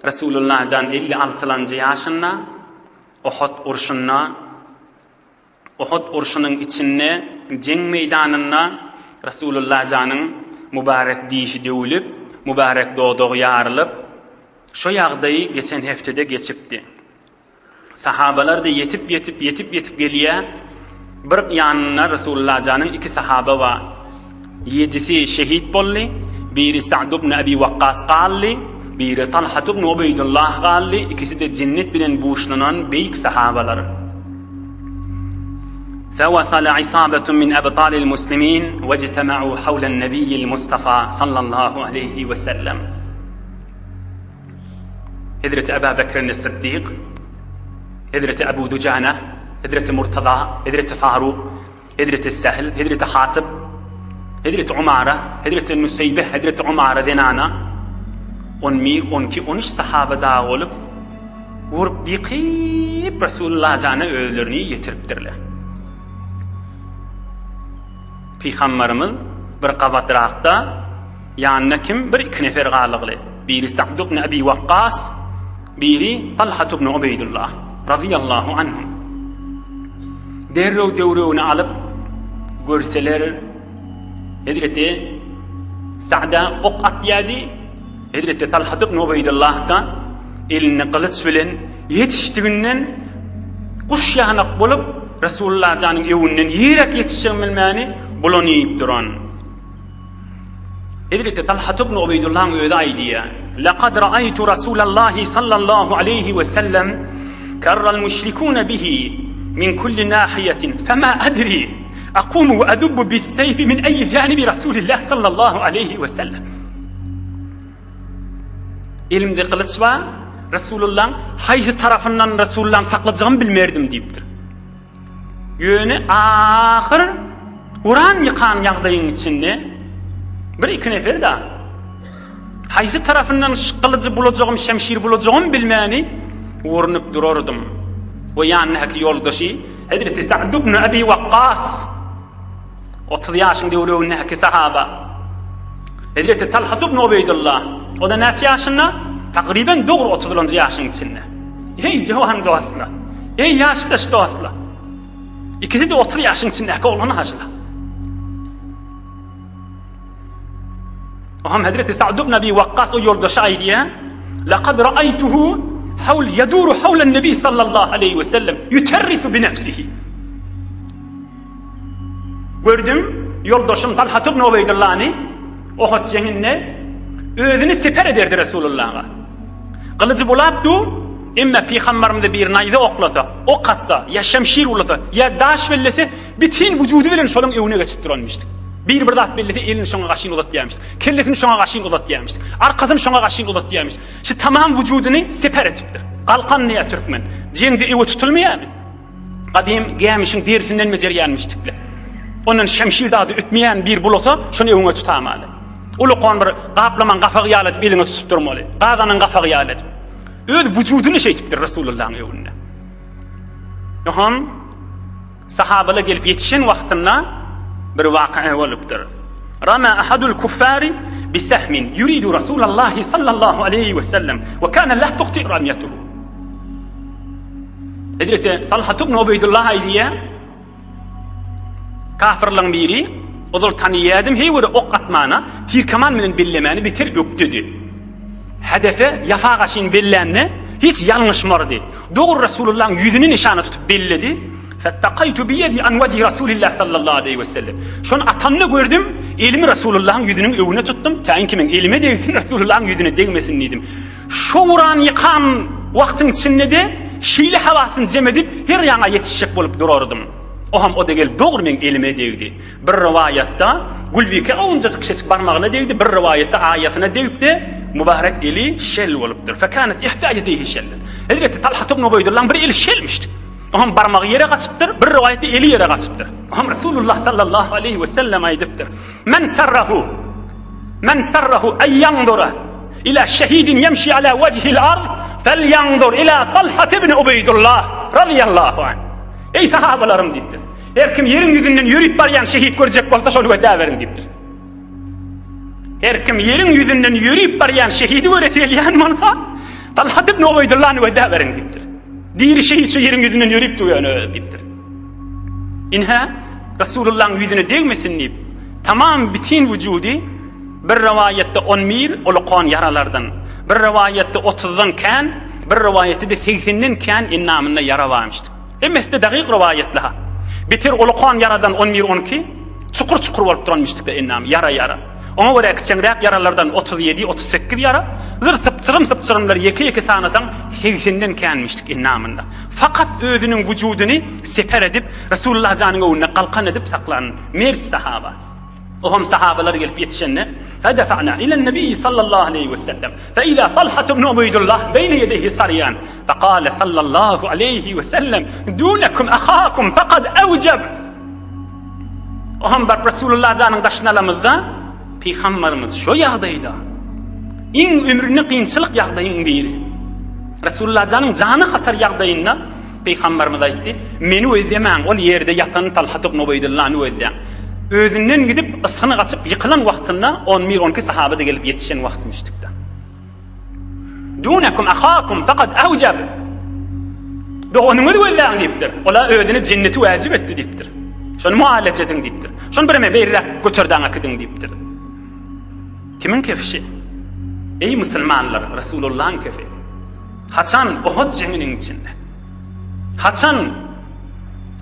Resulullah jan 56-lanjy ýaşynda Uhud urşunda Uhud urşunyň içinde jeň meýdanynda Resulullah janyň mübarek dişi döwülip, mübarek dodagy ýarylyp, şo ýagdaýy geçen heftede geçipdi. Sahabalar-da ýetip-ýetip, ýetip-ýetip gelýär. Bir ýanynda Resulullah janyň iki sahaba bar. Ýedisi şehit boldy. Biri Sa'd ibn Abi Wakkas galdy, biri Talhat ibn Ubeýdullah galdy. Ikisi-de jennet bilen buşlanan beýik sahabalar. Fewasala isabatun min abtalil muslimin wejtema'u hawlan nebiyyil Mustafa sallallahu aleyhi we sellem. Hezreti Eba Bekrin Siddik, Hezreti Ebu Dujana, Hezreti Murtaza, Hezreti Faruk, Hezreti Sehl, Hezreti Hatyp, Hezreti Umara, Hezreti Nuseybe, Hezreti Umara zenana, on bir, on iki, on üç sahaba dagy bolup, urup ýykyp Resulullah jana özlerini ýetiripdirler. Pygambarymyz bir gabatrakda Ýanynda kim? Bir iki nefer galygly. Biri Sa'd ibn Abi Wakkas, biri Talhat ibn Ubeýdullah razyýallahu anhum. Derrew döwregini alyp görseler, Hezreti Sa'da ok atýardy, Hezreti Talhat ibn Ubeýdullah-da elinde gylyç bilen ýetişdiginden guş ýanak bolup Resulullah janyň öňünden ýerek ýetişjegini bilmäni bulanyp duran. Hezreti Talhat ibn Ubeýdullahyň özi aýdýar, Laqad ra'aýtu Rasulallahi sallallahu aleýhi we sellem karral müşrikune bihi min kulli nahiýetin fema adri aqumu we adubbu bis-seýfi min eýi janibi Rasulillah sallallahu aleýhi we sellem. Elimde gylyç bar, Resulullahyň haýsy tarapyndan Resulullahyny saklajagymy bilmerdim diýipdir. Ýöne ahyr uran ýykan ýagdaýyň içinde bir iki nefer da haýsy tarapyndan gylyjy bulajagym, şemşir bulajagym bilmäni urunyp durardym. We ýanyndaky ýoldaşy Hezreti Sa'd ibn Abi Wakkas 30 ýaşyň döwregindäki sahaba. Hezreti Talhat ibn Ubeýdullah o da näçe ýaşynda? Takriben dogry 30-lanjy ýaşyň içinde. Eý jowan dostlar! Eý ýaşdaş dostlar! Ikisi-de 30 ýaşyň içindäki oglan hajylar. Oham Hezreti Sa'd ibn Abi Wakkas o ýoldaşy aýdýar, Laqad ra'aytuhu hawl yaduru hawla an-nabi sallallahu aleýhi we sellem yuterrisu bi nefsihi. Gördüm, ýoldaşym Talhat ibn Ubeýdullany Ohud jeňinde özüni siper ederdi Resulullaha. Gylyjy bulap dur, emme pygambarymyza bir naýza oklasa, ok atsa, ýa şemşir ulasa, ýa daş bellese, bütin wujudy bilen şolaň öňüne geçip duranmyşdyk. Bir bir zat bellese elini şoňa gaşyn uzatýarmyşdyk. Kellesini şoňa gaşyn uzatýarmyşdyk. Arkasyny şoňa gaşyn uzatýarmyşdyk. Şu tamam wujudyny siper etipdir. Galkan diýýär türkmen. Jeňde öwe tutulmaýarmy? Gadym gämişiň derisinden bejerýänmişdikle. Ondan şemşir zady ötmeýän bir bulasa, şony öňüňe tutamaly. Ulukan bir gaplamaň gapagy ýaly edip eliňe tutup durmaly. Gazanyň gapagy ýaly edip. Öz wujudyny şeýtipdir Resulullahyň öňünde. Ýoham sahabalar gelip ýetişen wagtynda bir waka bolupdyr. Rama ahadul kuffari bi sahmin yuridu Rasulallahi sallallahu aleyhi ve sellem ve kana la tuhti ramyatuhu. Hezreti Talhat ibn Ubeýdullah aýdýar, Kafirlaryň biri ozal tanyýadym, heý bir ok atmana, tirkaman bilen bellemäni beter ökdedi. Hedefe ýafa gaşyn bellände hiç ýalňyşmardy. Dogry Resulullahyň ýüzüni nyşana tutup belledi. Fettaqaytu bi yedi an wajhi Rasulillah sallallahu aleyhi ve sellem. Şony atanda gördüm, elimi Resulullahyň ýüzüniň öňüne tutdum, täýin ki men elime degsin, Resulullahyň ýüzüne degmesin diýdim. Şo uran ýykan wagtyň içinde-de şeýle hawasyny jem edip, her ýaňa ýetişjek bolup durardym. Oham o-da gelip dogry meň elime degdi. Bir rowaýatda Gülbike owunjajyk kiçijik barmagyna degdi, bir rowaýatda aýasyna degip-de, mübarek eli şel bolupdyr. Fekânet ihdâ ýedeyhi şellen. Hezreti Talhat ibn Ubeýdullahyň bir eli şelmişdi. Oham barmagy ýere gaçypdyr, bir rowaýatda eli ýere gaçypdyr. Oham Resulullah sallallahu aleýhi we sellem aýdypdyr. Men sarrahu Men sarrahu en ýanzura ila şehidin ýemşi ala wejhil ard fel ýanzur ila Talhat ibn Ubeýdullah razyýallahu anh. Eý sahabalarym diýipdir. Her kim ýeriň ýüzünden ýörüp barýan şehit görjek bolsa şony gözläberiň diýipdir. Her kim ýeriň ýüzünden ýörüp barýan şehidi göresi gelýän bolsa. Talhat ibn Ubeýdullany gözläberiň diýipdir. Diri şehit şu ýeriň ýüzünden ýörüp dur ýöne diýipdir. Inhä, Resulullahyň ýüzüne degmesin diýip, tamam bütin wujudy bir rowaýatda on bir ulukan ýaralardan, bir rowaýatda otuzdan kän, bir rowaýatda-da segsenden kän endamynda ýara barmyşdyr. Hemmesi-de dagyk rowaýatly-ha. Beter ulukan ýaradan on bir-on iki, çukur-çukur bolup duranmyşdyk-da endamy, ýara-ýara. Oňa görä kiçeňräk ýaralardan 37, 38 ýara, zyr sypjyrym-sypjyrymlary ýeke-ýeke sanasaň, segsenden känmişdik endamynda. Fakat özüniň wujudyny seper edip, Resulullah janyň öňünde galkan edip saklan mert sahaba. Ohem sahabalar gelip ýetişende, Fedefa'na ilen-nebiyyi sallallahu aleýhi we sellem, fe-izâ Talhatu ibn Ubeýdullah beýne ýedeýhi sarýan, fekâle sallallahu aleýhi we sellem, Dunekum ahakum fekad ewjeb. Ohem baryp Resulullah janyň daşyny alamyzda, Pygambarymyz şo ýagdaýda, iň ömründe kynçylyk ýagdaýyň biri. Resulullah janyň jany hatar ýagdaýynda Pygambarymyz aýtdy, Meni gözlemäň, ol ýerde ýatan Talhat ibn Ubeýdullany gözläň. Özünden gidip, ysgyny gaçyp ýykylan wagtynda on bir, on iki sahaba-da gelip ýetişen wagtymyşdykda. Dunekum ahakum fakat awjab. Doganyňyzy gözläň diýipdir. Ola özüne jenneti wajib etdi diýipdir. Şony mualaje ediň diýipdir. Şony bireme beýräk göterdaň äkidiň diýipdir. Kimiň kefişi? Eý musulmanlar, Resulullahyň kefi. Haçan Uhud jeňiniň içinde? Haçan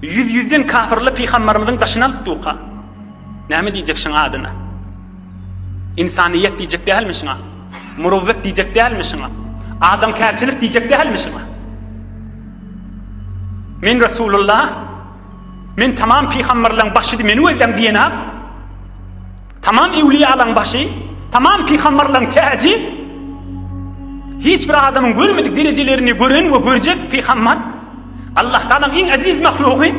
ýüz-ýüzden kafirler pygambarymyzyň daşyny alyp durka? Näme diýjek şuň adyna? Ynsanyýet diýjek dälmi şuňa? Muruvvet diýjek dälmi şuňa? Adamkärçilik diýjek dälmi şuňa? Men Resulullah, men tamam pygamberleň başydy, meni gözläň diýen-ä. Tamam ewliýalaň başy, tamam pygamberleň täji. Hiç bir adamyň görmedik derejelerini gören we görjek pygamber. Allah Taalanyň iň eziz mahlugy.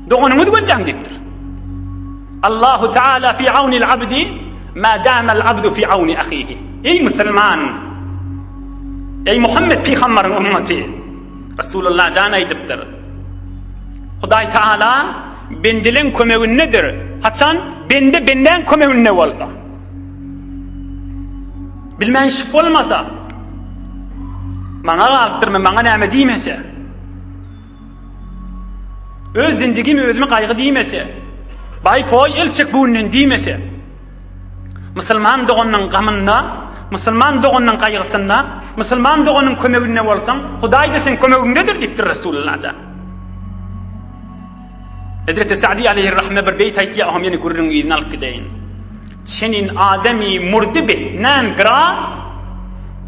Doganyňyzy gözläň diýipdir. Allahu Teala fi awnil abdi ma damal abdu fi awni ahihi. Eý musulman! Eý Muhammed pygamberiň ummaty! Resulullah jan aýdypdyr. Hudaý Teala bendeleň kömegindedir. Haçan bende bendäň kömeginde bolsa. Bilmänşik bolmasa, maňa galypdyrmy, maňa näme diýmese. Öz zindigimi özüme gaýgy diýmese, Baý koý el çek bu günden diýmese, Musulman doganynyň gamynda, musulman doganynyň gaýgysynda, musulman doganyň kömeginde bolsaň, Hudaý-da seň kömegiňdedir diýipdir Resulullah jan. Hezreti Sa'di aleýhir rahme bir beýt aýtýar, oňam ýene gürrüňiň yzyny alyp gideýin. Çenin ademi murdy bih nan gra,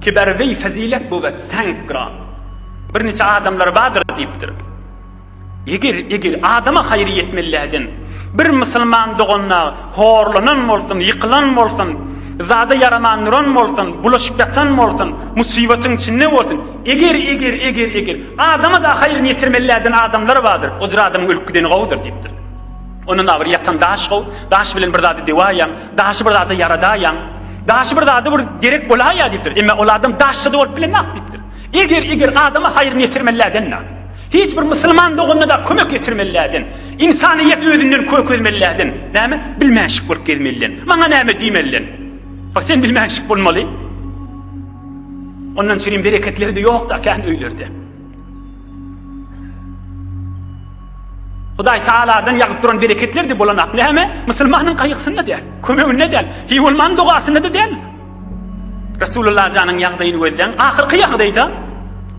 ki ber weý fezilet buwet sank gra. Birniçe adamlar bardyr diýipdir. Eger, eger adama haýry ýetmeliläden, bir musulman doganyna horlanan bolsun, ýykylan bolsun, zada ýaraman duran bolsun, bulaşyp ýatan bolsun, musybatyň içinde bolsun, eger, eger, eger, eger adama-da haýryny ýetirmeliläden adamlar bardyr, o jür adamyň ölüp gideni gowudyr diýipdir. Ondan-da bir ýatan daş gowy, daş bilen bir zady döwäýýäň, daşy bir zada ýaradaýýaň, daşy bir zada bir gerek bolaýýar diýipdir. Emma ol adam daşça-da bolup bilenok diýipdir. Eger, eger adama haýryny ýetirmeliläden-de, hiç bir musulman doganyna-da kömek ýetirmeliläden, ynsanyýet özünden kökezmeliläden, näme, bilmänşik bolup gezmeliden, maňa näme diýmeliden. O sen bilmänşik bolmaly. Ondan çürim bereketleri-de ýok-da kän öýlerde. Hudaý Taaladan ýagyp duran bereketler-de bolanak. Näme? Musulmanyň gaýgysynda däl, kömeginde däl, hiý bolman dogasynda-da däl. Resulullah janyň ýagdaýyny gözläň, ahyrky ýagdaýda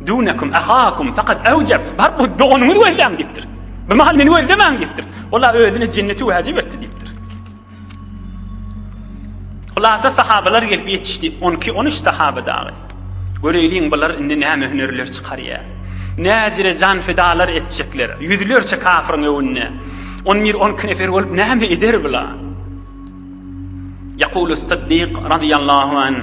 Dunekum ahakum fakat awjab. Baryp bu doganyňyzy gözläň diýipdir. Bu mahal meni gözlemäň diýipdir. Ola özüne jenneti wajib etdi diýipdir. Hulasa sahabalar gelip ýetişdi. 12 13 sahaba dagy. Göreýliň bular indi näme hünerler çykarýar. Näjire jan fedalar etjekler. Ýüzlerçe kafyryň öňünde. 11 12 nefer bolup näme eder bular? Ýekulu Siddik razyýallahu anh,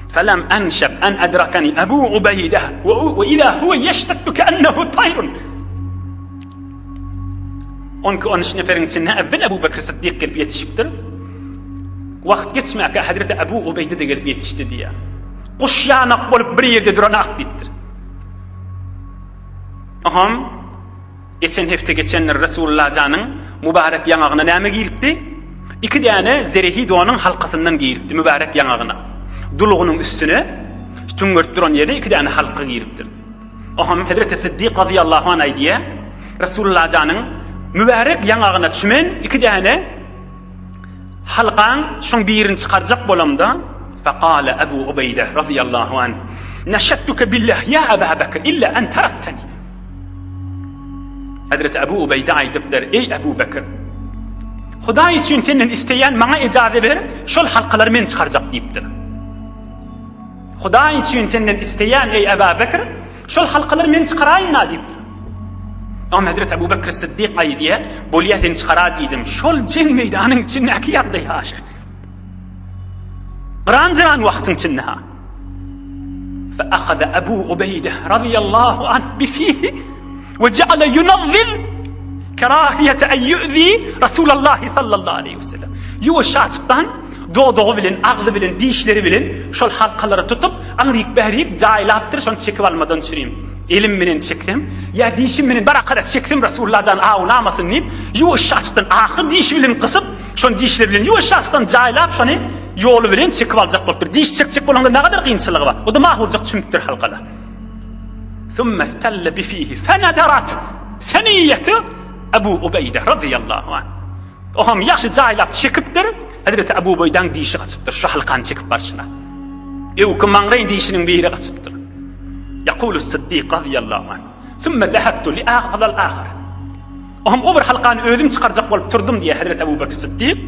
Felem enşeb en edrekeni Ebu Ubeýde we iza huwe ýeştettu ke'ennehu taýrun. On iki, on üç neferiň içinde evvel Ebu Bekr Siddik gelip ýetişipdir. Wagt geçmäkä Hazreti Ebu Ubeýde-de gelip ýetişdi diýýär. Guş ýanak bolup bir ýerde duranak diýipdir. Aham Geçen hepde geçendir Resulullah janyň mübarek ýaňagyna näme giripdi? Iki däne zerehi donuň halkasyndan giripdi mübarek ýaňagyna. Dulugynyň üstüne. Tüňňürip duran ýerine iki däne halka giripdir. Oňam Hezreti Siddik razyýallahu anh aýdýar, Resulullah janyň mübärek ýaňagyna çümen iki däne halkaň şoň birini çykarjak bolamda, fekale Ebu Ubeýde razyýallahu anh, Neşettuke billah ýa Eba Bekr illa en terakteni. Hezreti Ebu Ubeýde aýdypdyr, Eý Ebu Bekr! Hudaý üçin senden isleýän maňa ejaze ber, şol halkalary men çykarjak diýipdir. Hudaý üçin senden isleýän eý Eba Bekr, şol halkalary men çykaraýyn-da diýipdir. Oňa Hezreti Ebu Bekr Siddik aýdýar, Bolýa sen çykara diýdim. Şol jeň meýdanyň içindäki ýagdaý haşa. Gyran-jyran wagtyň içinde ha. Fe ahaza Ebu Ubeýde razyýallahu anh bifihi we ja'ala yunazzil kerahiyete en yu'zi Rasulallahi sallallahu aleyhi ve sellem. Ýuwaşjaçykdan Dodagy bilen, agzy bilen, dişleri bilen şol halkalary tutup, aňryk-bärik jaýlapdyr, şony çekip almadan çürim. Elim bilen çeksem, ýa dişim bilen bir akara çeksem Resulullah jan awlamasyn diýip, ýuwaşjaçykdan ahyr dişi bilen gysyp, şony dişleri bilen ýuwaşjaçykdan jaýlap şony ýoly bilen çekip aljak bolupdyr. Diş çekjek bolanda nägadar kynçylygy bar. O-da mahuljak çümüpdir halkala. Summa stalla bifihi fenadarat seniýeti Ebu Ubeýde razyýallahu anh. Oňam ýagşy jaýlap çekipdir, Hezreti Ebu Ubeýdäň dişi gaçypdyr, şu halkany çekip barşyna. Öwki maňlaý dişiniň biri gaçypdyr. Ýakulus Siddik razyýallahu anh. Sümme zehebtu li ahzal ahar. Oňam o bir halkany özüm çykarjak bolup turdum diýýär Hezreti Ebu Bekr Siddik.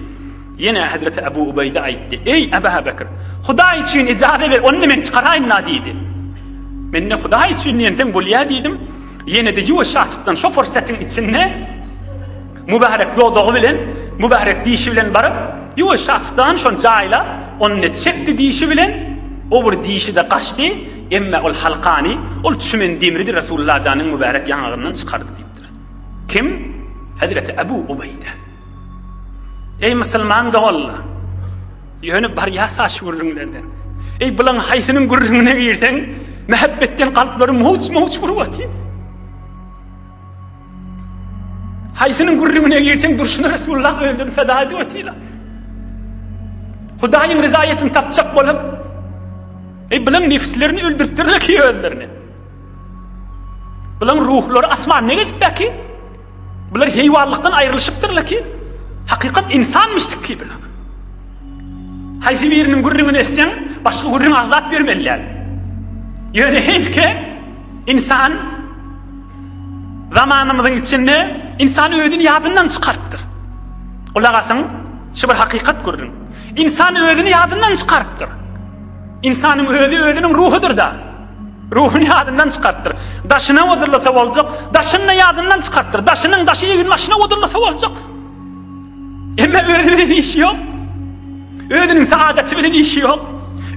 Ýene Hezreti Ebu Ubeýde aýtdy, Eý Eba Bekr, Hudaý üçin ijaza ber, ony men çykaraýyn-da diýdi. Men-de Hudaý üçin diýenseň bolýar diýdim. Ýene-de ýuwaşjaçykdan şo pursatyň içinde Mübärek dodagy bilen, mübärek dişi bilen baryp, ýuwaşjaçdan şony jaýlap, ony çekdi dişi bilen, o bir dişi-de gaçdy, emme ol halkany, ol çümen demridi Resulullah janyň mübärek ýaňagyndan çykardy diýipdir. Kim? Hezreti Ebu Ubeýde. Eý musulman doganlar! Ýöne barýas-a şu gürrüňlerden. Eý bulaň haýsynyň gürrüňine girseň, mähebbetden kalplary mowç-mowç urup otyr. Haýsynyň gürrüňine girseň durşuna Resulullah özlerini feda edip otyrlar. Hudaýyň ryzaýatyny tapjak bolup, eý bulaň nefslerini öldürtdirler ki özlerini. Bulaň ruhlary asmanda gezip ki, bular heýwanlykdan aýrylyşypdyrlar ki, hakykat insanmyşdyk ki bular. Haýsy biriniň gürrüňini etseň, başga gürrüň agzap ýörmeli däl. Ýöne heýf ki, insan Zamanymyzyň içinde ynsan özüni ýadyndan çykarypdyr. Gulak asyň, şu bir hakykat gürrüň. Ynsan özüni ýadyndan çykarypdyr. Ynsanyň özi özüniň ruhudyr-da. Ruhuny ýadyndan çykarypdyr. Daşyna odurlasa boljak, daşyny-da ýadyndan çykarypdyr. Daşynyň daşy egin başyna odurlasa boljak. Emma özi bilen işi ýok. Özüniň saadaty bilen işi ýok.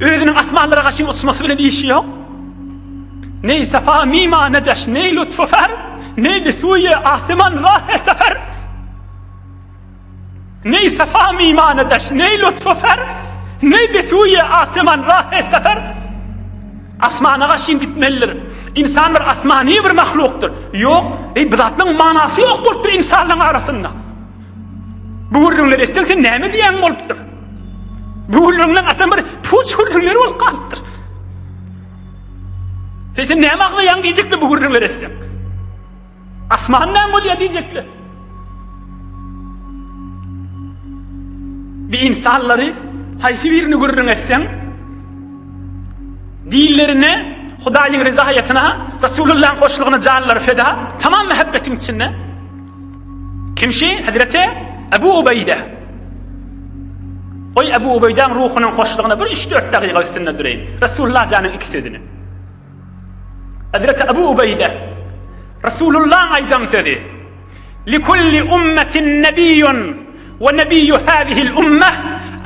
Özüniň asmanlara gaşyn uçmasy bilen işi ýok. Neý safa mimane deş, neý lutfu fer, neý bi suýe asiman rahe sefer. Neý safa mimane deş, neý lutfu fer, neý bi suýe asiman rahe sefer. Asmana gaşyn gitmelidir. Insan bir asmany bir mahlukdyr. Ýok, eý bu zatlaryň manasy ýok bolupdyr insanlaryň arasynda. Bu gürrüňleri eşitseň sen näme diýýäň bolupdyr. Bu gürrüňler aslynda bir puç gürrüňler bolup galypdyr. Sen sen näme aglaýaň diýjekler bu gürrüňleri etseň. Asman näme bolýar diýjekler. Bir insanlary haýsy birini gürrüň etseň, dinlerine, Hudaýyň rizaýatyna, Resulullahyň hoşlugyna janlary feda, tamam mähebbetiň içinde. Kim şi? Hezreti Ebu Ubeýde. Oý Ebu Ubeýdäň ruhunyň hoşlugyna bir üç-dört dagyga üstünde duraýyn. Resulullah janyň iki sözüni. Hezreti Ebu Ubeýde Resulullahyň aýdan sözi. Likulli ummetin nebiyyun we nebiyyu hazihil ummeh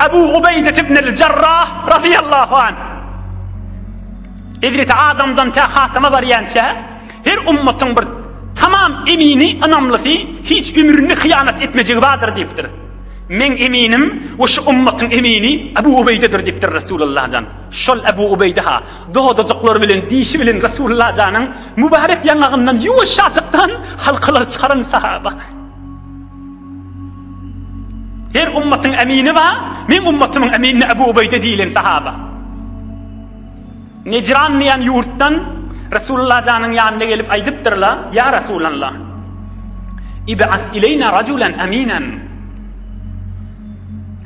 Ebu Ubeýde ibnel Jarrah radiyallahu anh. Hezreti Adamdan tä hatama barýança Her ummatyň bir tamam emini, ynamlysy, hiç ömründe hyýanat etmejegi bardyr diýipdir. Meň eminim we şu ummatyň emini Ebu Ubeýdedir diýipdir Resulullah jan. Şol Ebu Ubeýde-ha dodajyklary bilen, dişi bilen Resulullah janyň mübarek ýaňagyndan ýuwaşjajykdan halkalar çykaran sahaba. Her ummatyň emini bar, meň ummatymyň eminine Ebu Ubeýde diýilen sahaba. Nejran diýen ýurtdan Resulullah janyň ýanyna gelip aýdypdyrlar, Ýa Resulallah, ib'as ileýna rajulan aminan.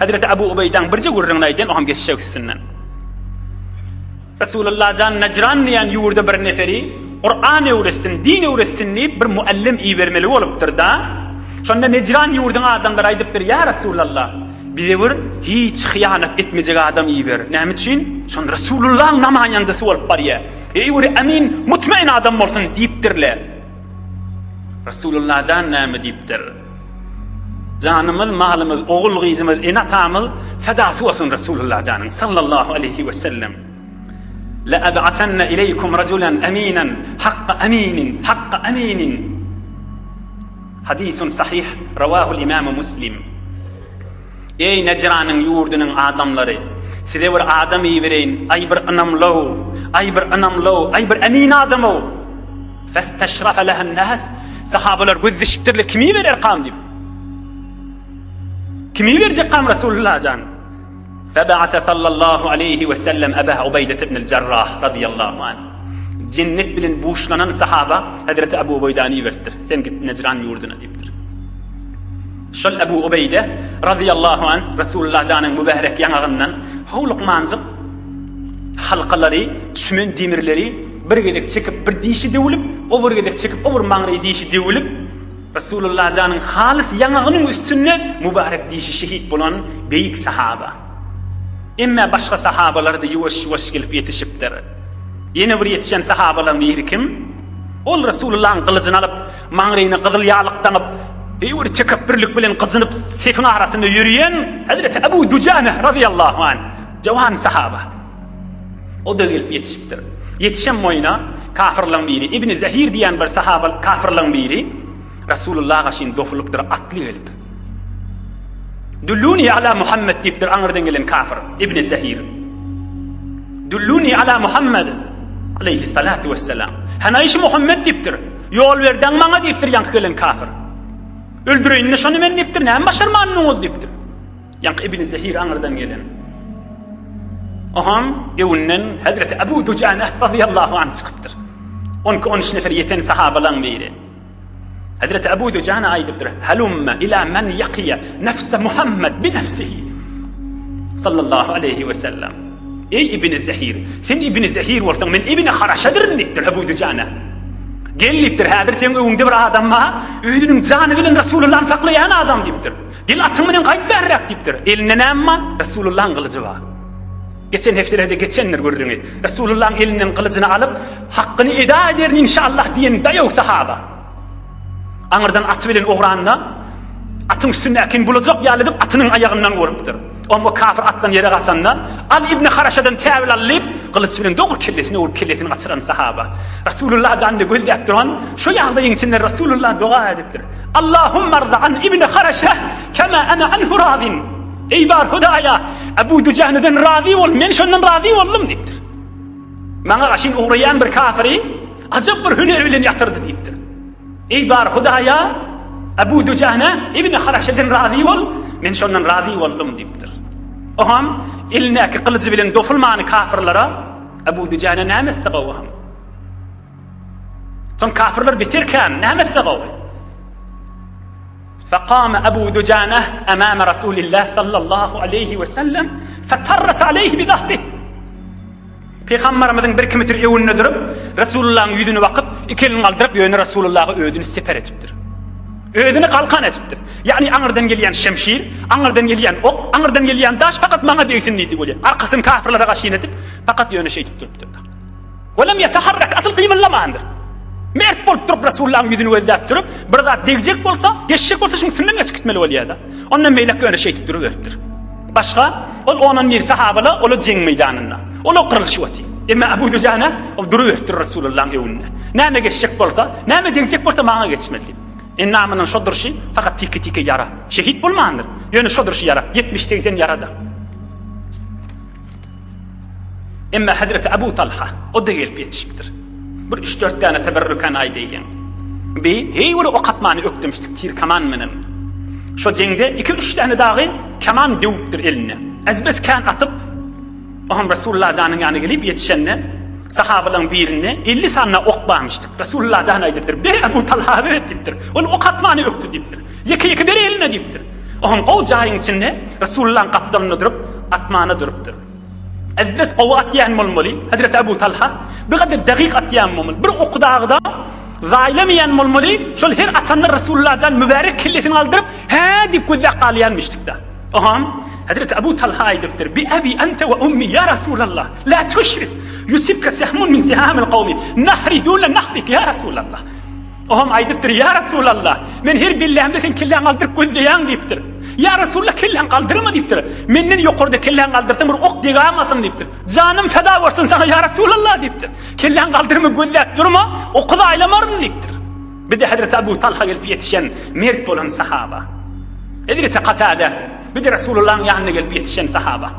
Hazreti Abu Ubeýdaň birje gürrüňini aýdýan, o hem geçjek üstünden. Resulullah jan Najran diýen ýurda bir neferi Kur'an öwretsin, din öwretsin diýip bir muallim ibermeli bolupdyr-da. Şonda Nejran ýurduň adamlary aýdypdyr, Ýa Resulallah, bize bir hiç hyýanat etmejek adam iber. Näme üçin? Şon Resulullahyň namaýandasy bolup barýar. Eý bir emin, mutmain adam bolsun diýipdirler. Resulullah jan näme diýipdir? Janymyz, malymyz, ogul-gyzymyz, ene-atamyz fedasy bolsun Resulullah janyň sallallahu aleýhi we sellem. La ab'asanna ileýkum rajulan aminan hakka aminin hakka aminin. Hadisun sahih rawahul imamu Muslim. Eý Nejranyň ýurdunyň adamlary, size bir adam ibereýin, aý bir ynamlow, aý bir ynamlow, aý bir emin adamow. Festeşrafe lehen nas, sahabalar göz dişipdirler, kimi ibererkam diýip. Kimi iberjekkam Resulullah jan? Febe'ase sallallahu aleýhi we sellem Eba Ubeýdet ibnül Jarrah radiyallahu anh. Jennet bilen buşlanan sahaba Hazreti Abu Ubeýdany iberipdir. Sen git Nejran ýurduna diýipdir. Şol Abu Ubeýde radiyallahu anh Resulullah janyň mübärek ýaňagyndan howlukmanjyk halkalary, çümen demirleri bir gezek çekip bir dişi döwülip, o bir gezek çekip o bir maňraýy dişi döwülip, Resulullah janyň halys ýaňagynyň üstünde mübarek dişi şehit bolan beýik sahaba. Emme başga sahabalar-da ýuwaş-ýuwaş gelip ýetişipdir. Ýene bir ýetişen sahabalaryň biri kim? Ol Resulullahyň gylyjyny alyp, maňraýyna gyzyl ýaglyk daňyp, bir tekepbürlik bilen gyjynyp sefiň arasynda ýörýän Hezreti Abu Dujana razyýallahu anh, jawan sahaba. O-da gelip ýetişipdir. Ýetişen boýuna kafyrlaryň biri, Ibni Zehir diýen bir sahaba kafyrlaryň biri Resulullaha garşy dofulypdyr, atly gelip. Dulluni ala Muhammed diýipdir aňyrdan gelen kafir Ibni Zehir. Dulluni ala Muhammed aleyhi salatu vesselam. Hanaýşy Muhammed diýipdir. Ýol berdeň maňa diýipdir ýaňky gelen kafir. Öldüreýin-de şony men diýipdir. Näme başarmanyňyz diýipdir. Ýaňky Ibn Zehir aňyrdan gelen. Oham öwünden Hazreti Abu Dujana radiyallahu anh çykypdyr. On on üç nefer ýeten sahabalaň biri. Hazreti Abu Dujana aýdypdyr: "Halumma ila men yaqiya nefse Muhammed bi nefsihi." Sallallahu aleyhi ve sellem. Ey Ibn Zehir, sen Ibn Zehir bolsaň, men Ibn Haraşadyryn diýipdir Abu Dujana. Gel diýipdir, häzir seň öňüňde bir adam bar, özüniň jany bilen Resulullahny saklaýan adam diýipdir. Gel atyň bilen gaýt bärräk diýipdir. Elinde näme bar? Resulullahyň gylyjy bar. Geçen hepdelerde geçendir gürrüňi. Resulullahyň elinden gylyjyny alyp, hakkyny eda ederin inşallah diýen daýaw sahaba. Aňyrdan aty bilen ugranda, atyň üstündäkini bulajak ýaly edip atynyň aýagyndan urupdyr. Oňa kafir atdan ýere gaçanda, Al ibn Haraşadan täwil al diýip, gylyç bilen dogry kellesine urup kellesini gaçyran sahaba. Resulullah janyny gözläp duran şu ýagdaýyň içinde Resulullah doga edipdir. Allahumma rza an ibn Haraşa kema ana anhu razin. Eý bar Hudaýa, Abu Dujaneden razy bol, men şondan razy boldum diýipdir. Maňa gaşyn ugraýan bir kafiri ajap bir hüner bilen ýatyrdy diýipdir. Eý bar Hudaýa, Abu Dujana ibn Haraşadan razy bol, men şondan razy boldum diýipdir. Oham elindäki gylyjy bilen dofulmany kafirlere Abu Dujana näme etse gowy ham. Soň kafirler beter kän, näme etse gowy? Fekame Abu Dujana amama Rasulillah sallallahu aleyhi ve sellem fetarras aleyhi bi zahri. Pygamberimiziň bir kimetr öňünde durup, Resulullahyň ýüzüne bakyp, iki elini galdyryp, ýöne Resulullaha özüni seper etipdir. Özüni galkan etipdir. Ýagny aňyrdan gelýän şemşir, aňyrdan gelýän ok, aňyrdan gelýän daş fakat maňa degsin diýdi bolýar. Arkasyny kafirlere gaşyn edip, fakat ýöne şeýdip durupdyr. Welem ýetaharrak, asyl gymyldamandyr. Mert bolup durup Resulullahyň ýüzüni gözläp durup, bir zat degjek bolsa, geçjek bolsa şuň üstünden geçip gitmeli bolýar-da. Ondan beýlek ýöne şeýdip duruberipdir. Başga, ol onan bir sahabalar, ola jeň meýdanynda. Ola gyrlyşyp otyr. Emma Abu Dujana ol duruberipdir Resulullahyň öňünde. Näme geçjek bolsa, näme degjek bolsa maňa geçmeli diýip. Endamynyň şo durşy fakat tike-tike ýara. Şehit bolmandyr. Ýöne şo durşy ýara. 70-80 ýara-da. Emma Hazreti Abu Talha, o-da gelip ýetişipdir. Bir üç-dört däne teberrükan aýdaýyn. Bi, heý bir ok atmany ökdemişdik tir kaman menen. Şo jeňde iki-üç däne dagy kaman döwüpdir eline. Ezbez kän atyp, oňam Resulullah janyň ýanyna gelip ýetişende. Sahabalaryň birinde 50 sany ok barmyşdyk. Resulullah jan aýdypdyr, Ber Abu Talha ber diýipdir. Ol ok atmany ökdi diýipdir. Ýeke-ýeke ber eline diýipdir. Oňam gowy jaýyň içinde Resulullahyň gapdalynda durup, atmana durupdyr. Ezbes gowy atýan bolmaly, Hezreti Abu Talha bir gadyr dagyk atýan bolmaly. Bir oky dagyda zaýlamaýan bolmaly. Şol her atanda Resulullah jan mübärek kellesini galdyryp, hä diýip gözläp galýanmyşdyk-da. Oňam Hezreti Abu Talha aýdypdyr, Bi abi ente we ummi ýa Resulallah, la tuşrif, yusibke sehmun min sihamil kawmi, nahri dune nahrik ýa Resulallah. Oňam aýdypdyr, Ýa Resulallah, men her bellämde sen kelläňi galdyryp gözleýäň diýipdir. Ýa Resulallah, kelläňi galdyrma diýipdir. Menden ýokarda kelläňi galdyrsaň bir ok degamasyn diýipdir. Janym feda bolsun saňa ýa Resulallah diýipdir. Kelläňi galdyrma gözläp durma, oky zaýlamaryn diýipdir. Bir-de Hezreti Abu Talha gelip ýetişen mert bolan sahaba. Hezreti Katade, bir-de Resulullahyň ýanyna gelip ýetişen sahaba.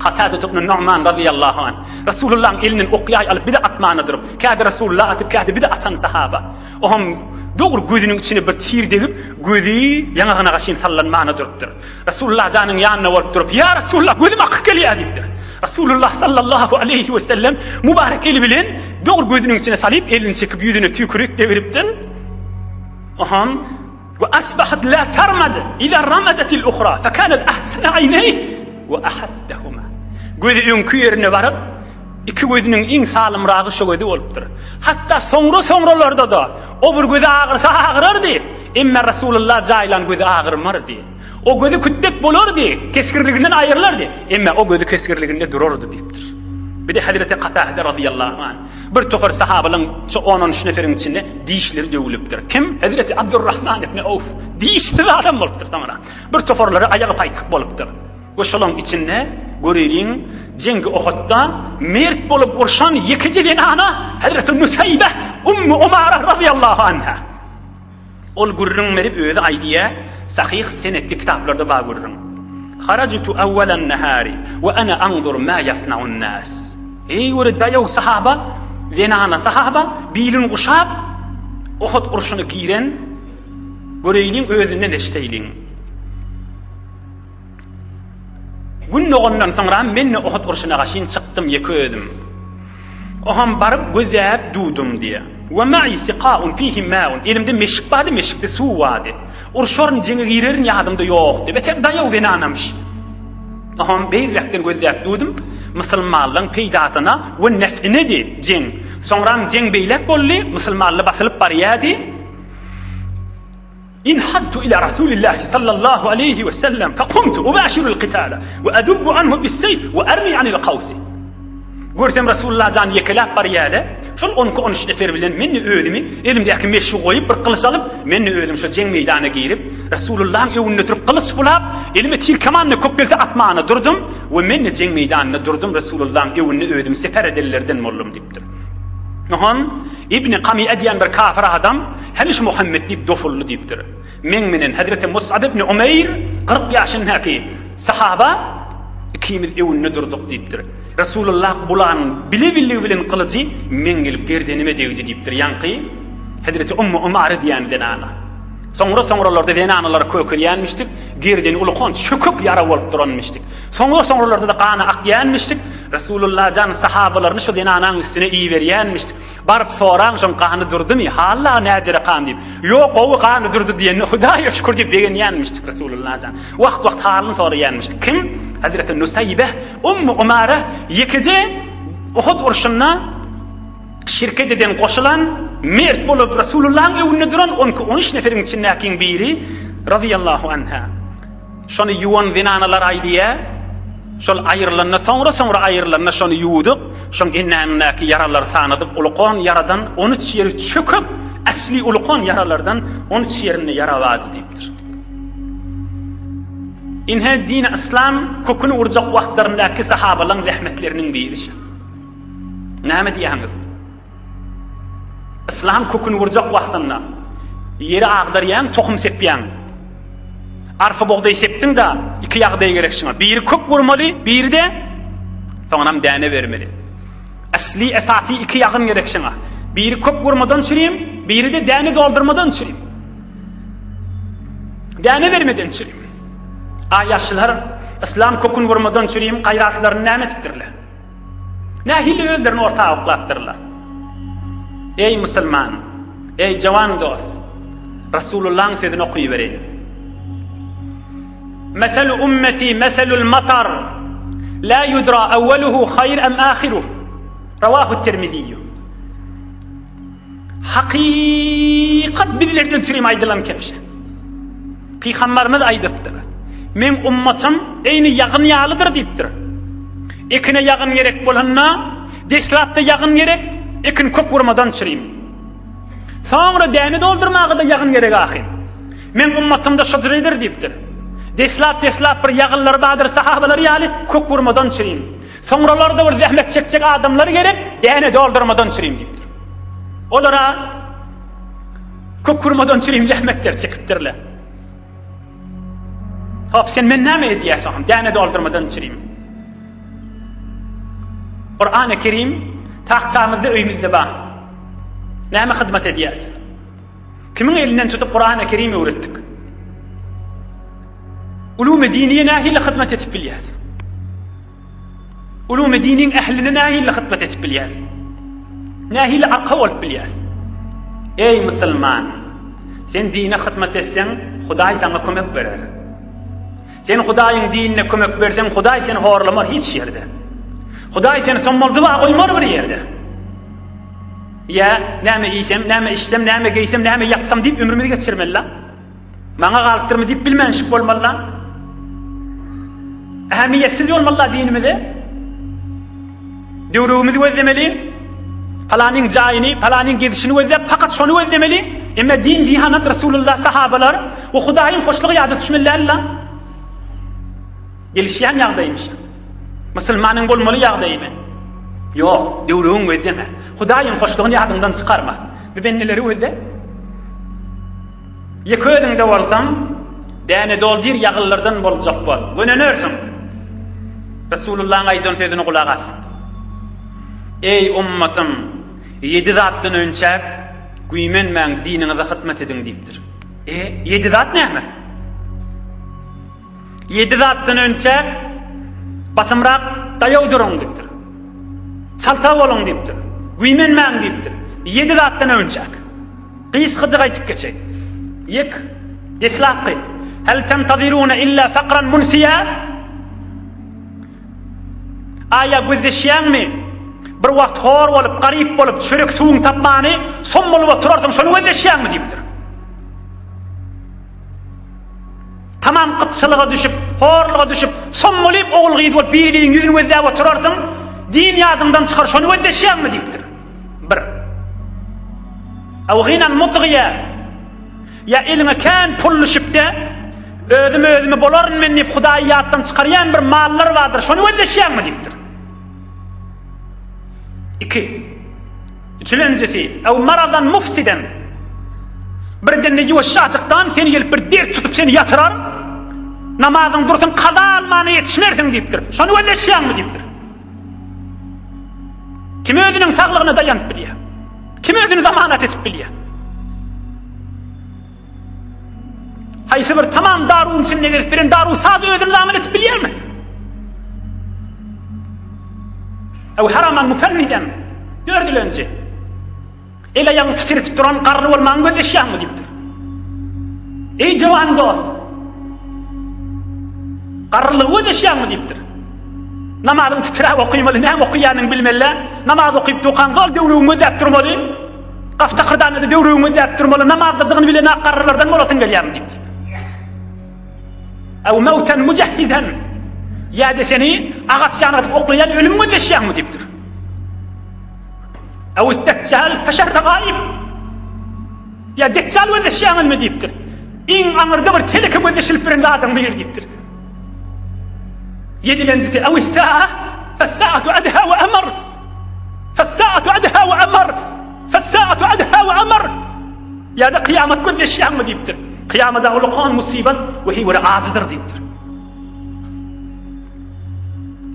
Katade ibn Nu'man razyýallahu anh, Resulullahyň elinden ok-ýaý alyp bir-de atmana durup, käde Resulullah atyp, käde bir-de atan sahaba. Oňam dogry gözüniň içine bir tir degip, gözi ýaňagyna gaşyn sallanmana durupdyr. Resulullah janyň ýanynda bolup durup, Ýa Resulullah, gözüm akyp gelýär diýipdir. Resulullah sallallahu aleýhi we sellem mübarek eli bilen dogry gözüniň içine salyp, elini çekip ýüzüne tüýkürik degiripdir. Oňam We asbahat la tarmad iza ramadetil uhra fekanat ahsana aýneýh we ahaddahuma. Gözi öňki ýerine baryp, iki gözüniň iň salymragy şo gözi bolupdyr. Hatda soňra-soňralarda-da o bir gözi agyrsa agyrardy, emma Rasulullah jaýlan gözi agyrmardy. O gözi kütdek bolardy, kesgirliginden aýrylardy, emma o gözi kesgirliginde durardy diýipdir. Bir-de Hezreti Katahde razyýallahu anh. Bir topar sahabalaryň şu on-on üç neferiň içinde dişleri döwülipdir. Kim? Hezreti Abdurrahman ibn Awf. Dişsiz adam bolupdyr soňra. Bir toparlary aýagy paýtyk bolupdyr. We şolaryň içinde göreliň, Jeňgi Ohudda mert bolup urşan ýekeje zenana Hezreti Nusaýbe Ummu Umara razyýallahu anha. Ol gürrüň berip özi aýdýa, sahyh senetli kitaplarda bar gürrüň. Harajtu awwalan nahari we ana anzur ma yasnaun nas. Eý göre daýaw sahaba, zenana sahaba bilini guşap Ohud urşuna giren göreýliň özünden eşdeýliň. Gün dogandan soňra men-de Ohud urşuna gaşyn çykdym ýeke özüm. Oham baryp gözäp dudum diýýär. We ma'i siqa'un fihi ma'un. Elimde meşik bardy, meşikde suw bardy. Urşaryn, jeňe girerin ýadymda ýokdy. Beter daýaw zenanamyş. Oham beýräkden gözläp dudum. Musulmanlaryň peýdasyna we nef'inedi jeň. Soňram jeň beýläk boldy, musulmanlar basylyp barýardy. Inhaztu ila Rasulillahi sallallahu aleýhi we sellem fekumtu ubâşirul kitâle we edubbu anhu bis-seýf we ermî anil kawsi. Görsem Resulullah jan ýekeläp barýar-da, şol on iki-on üç nefer bilen men-de özümi elimdäki meşigi goýup, bir gylyç alyp, men-de özüm şo jeň meýdana girip, Resulullahyň öňünde durup gylyç bulap, elime tir-keman-da kök gelse atmana durdum we men-de jeň meýdanynda durdum, Resulullahyň öňünde özümi seper edenlerden boldum diýipdir. Oňam Ibni Kamiýe diýen bir kafir adam Hemiş Muhammet diýip dofuldy diýipdir. Meň menen Hezreti Mus'ab ibn Umeýr 40 ýaşyndaky sahaba ikimiz öňünde durduk diýipdir. Resulullah bulanyň bile-billigi bilen gylyjy meň gelip gerdenime degdi diýipdir. Ýaňky Hezreti Ummu Umara diýen zenana. Soňra-soňralarda zenanalar kökelýänmişdik, gerdeni ulukan çökek ýara bolup duranmyşdyk. Soňra-soňralarda-da gany akýanmyşdyk. Resulullah jan sahabalaryny şu zenanaň üstüne iberýänmişdik. Baryp soraň şoň gany durdymy, halla näjere kan diýip. Ýok gowy gany durdy diýende Hudaýa şükür diýip begenýänmişdik Resulullah jan. Wagt-wagt halyny soraýanmyşdyk. Kim? Hazreti Nusaýbe Ummu Umara ýekeje Uhud urşunda şirket eden goşulan mert bolup Resulullahyň öňünde duran on iki on üç neferiň içindäkiň biri razyýallahu anha. Şony ýuwan zenanalar aýdýa, şol aýrylanda soňra-soňra aýrylanda şony ýuwduk, şoň endamyndaky ýaralary sanadyk, ulukan ýaradan on üç ýeri çöküp, äsli ulukan ýaralardan on üç ýerinde ýara bardy diýipdir. Ine dini yslam köküni urjak wagtlaryndaky sahabalaryň zähmetleriniň biri şu. Näme diýýäňiz? Yslam köküni urjak wagtynda ýeri agdarýaň, tohum sepýäň. Arpa bugdaý sepdiň-de, iki ýagdaý gerek şuňa. Biri kök urmaly, biri-de soňunam däne bermeli. Asly, esasy iki ýagyn gerek şuňa. Biri kök urmadan çürim, biri-de däne doldurmadan çürim. Däne bermeden çürim. A ýaşlar yslam köküni urmadan çürim gaýratlaryny näme edipdirler? Nähili özlerini orta oklapdyrlar. Eý musulman, eý jawan dost, Rasulullahyň sözüni okybereýin. Meselu ummeti meselul matar la yudra awwaluhu haýr am ahiruh. Rawahu Tirmiziýu. Hakykat bizlerden çürim aýdylan kepşe. Pygambarymyz aýdypdyr. Meň ummatym eýni ýagyn ýalydyr diýipdir. Ekine ýagyn gerek bolanda, deslapda ýagyn gerek, ekin kök urmadan çürim. Soňra däne doldurmaga-da ýagyn gerek ahyr. Meň ummatymda şo jüredir diýipdir. Deslap-deslap bir ýagynlary bardyr sahabalar ýaly kök urmadan çürim. Soňralarda bir zähmet çekjek adamlar gerek, däne doldurmadan çürim diýipdir. Olara kök urmadan çürim zähmetler çekipdirler. Hop, sen men näme edýärsiň? Däne doldurmadan çürim. Kur'an-ı Kerim tagçamyzda öýümizde bar. Näme hyzmat edýäs? Kimiň elinden tutup Kur'an-ı Kerim öwretdik? Ulumy diniye nähili hyzmat edip bilýäs? Ulumy diniň ähline nähili hyzmat edip bilýäs? Nähili arka bolup bilýäs? Eý musulman! Sen dine hyzmat etseň, Hudaý saňa kömek berer. Sen Hudaýyň dinine kömek berseň, Hudaý seni horlamar hiç ýerde. Hudaý seni sommaldyba goýmar bir ýerde. Ýa näme iýsem, näme içsem, näme geýsem, näme ýatsam diýip ömrümizi geçirmeli-la. Maňa galypdyrmy diýip bilmänşik bolmaly-la. Ähmiýetsiz bolmaly-la dinimize. Döwregimizi gözlemeli. Palanyň jaýyny, palanyň gezişini gözläp, fakat şony gözlemeli. Emma din, dihanat, Resulullah, sahabalar we Hudaýyň hoşlugy ýada düşmeli däl-la. Gelişýän ýagdaýmyş. Musulmanyň bolmaly ýagdaýymy? Ýok, döwregiň gözleme. Hudaýyň hoşlugyny ýadyňdan çykarma. Bu bendeleri gözle. Ýeke özüňde bolsaň, däne doldyr ýagyllardan boljak bol. Gönenersiň. Resulullahyň aýdan sözüne gulak as. Eý, ummatym, ýedi zatdan önçäp, güýmenmäň, diniňize hyzmat ediň diýipdir. E, ýedi zat näme? Ýedi zatdan önçä basymrak daýaw duruň diýipdir. Çalta boluň diýipdir. Güýmenmäň diýipdir. Ýedi zatdan önçäk. Gysgajyk aýtyp geçeýin. Ýek, deslapky. Hel tentaziruna illa fakran munsiya? Aýa gözleşýäňmi? Bir wagt hor bolup, garyp bolup, çörek suwuň tapmany, som bolup oturarsyň, şony gözleşýäňmi diýipdir. Tamam gytçylyga düşüp, horluga düşüp, sommalyp ogul-gyz bolup biri-biriň ýüzüni gözläp oturarsyň, din ýadyňdan çykar, şony gözleşýäňmi diýipdir. Bir. Aw gynan mutgyýa. Ýa eliňe kän pul düşüp-de, özüm özümi bolaryn men diýip Hudaýy ýatdan çykarýan bir mallar bardyr, şony gözleşýäňmi diýipdir. Iki. Üçülenjisi, ew maradan mufsiden. Birden-de ýuwaşjajykdan seni gelip bir dert tutup seni ýatyrar. Namazyň dursun kaza almana ýetişmersiň diýipdir. Şony gözleşýäňmi diýipdir. Kim özüniň saglygyna daýanyp bilýär? Kim özüni zamanat etip bilýär? Haýsy bir tamam daruň içinde gezip bilen daru saz özüni zamin etip bilýärmi? Ew haraman mufenniden dördülenji. El aýagyny titretip duran garry bolmagyň gözleşýäňmi diýipdir. Eý jawan dost. Garrylygy gözleşýäňmi diýipdir. Namazyň titräp okymaly, näme okaýanyňy bilmeli. Namaz okyp durkaň zol döwrüňi gözläp durmaly. Gaftakyrdanda-da döwrüňi gözläp durmaly, namazdadygyny bilen ak garrylardan bolasyň gelýärmi diýipdir. Ew mewten mujehhizen ýa-da seni agaç ýanyna atyp oklaýan ölüm gözleşýäňmi diýipdir. Ew deçjal feşerre gaýyp ýa deçjal gözleşýäňizmi diýipdir. Iň aňyrda bir teleke gözleşilip bilen zadyň biri diýipdir. Ýedilenjisi ew sa'a fes-sa'atu adha we amar. Fes-sa'atu adha we amar. Fes-sa'atu adha we amar. Ýa-da kyýamat gözleşýäňmi diýipdir. Kyýamada ulakan musybat we heýwere ajydyr diýipdir.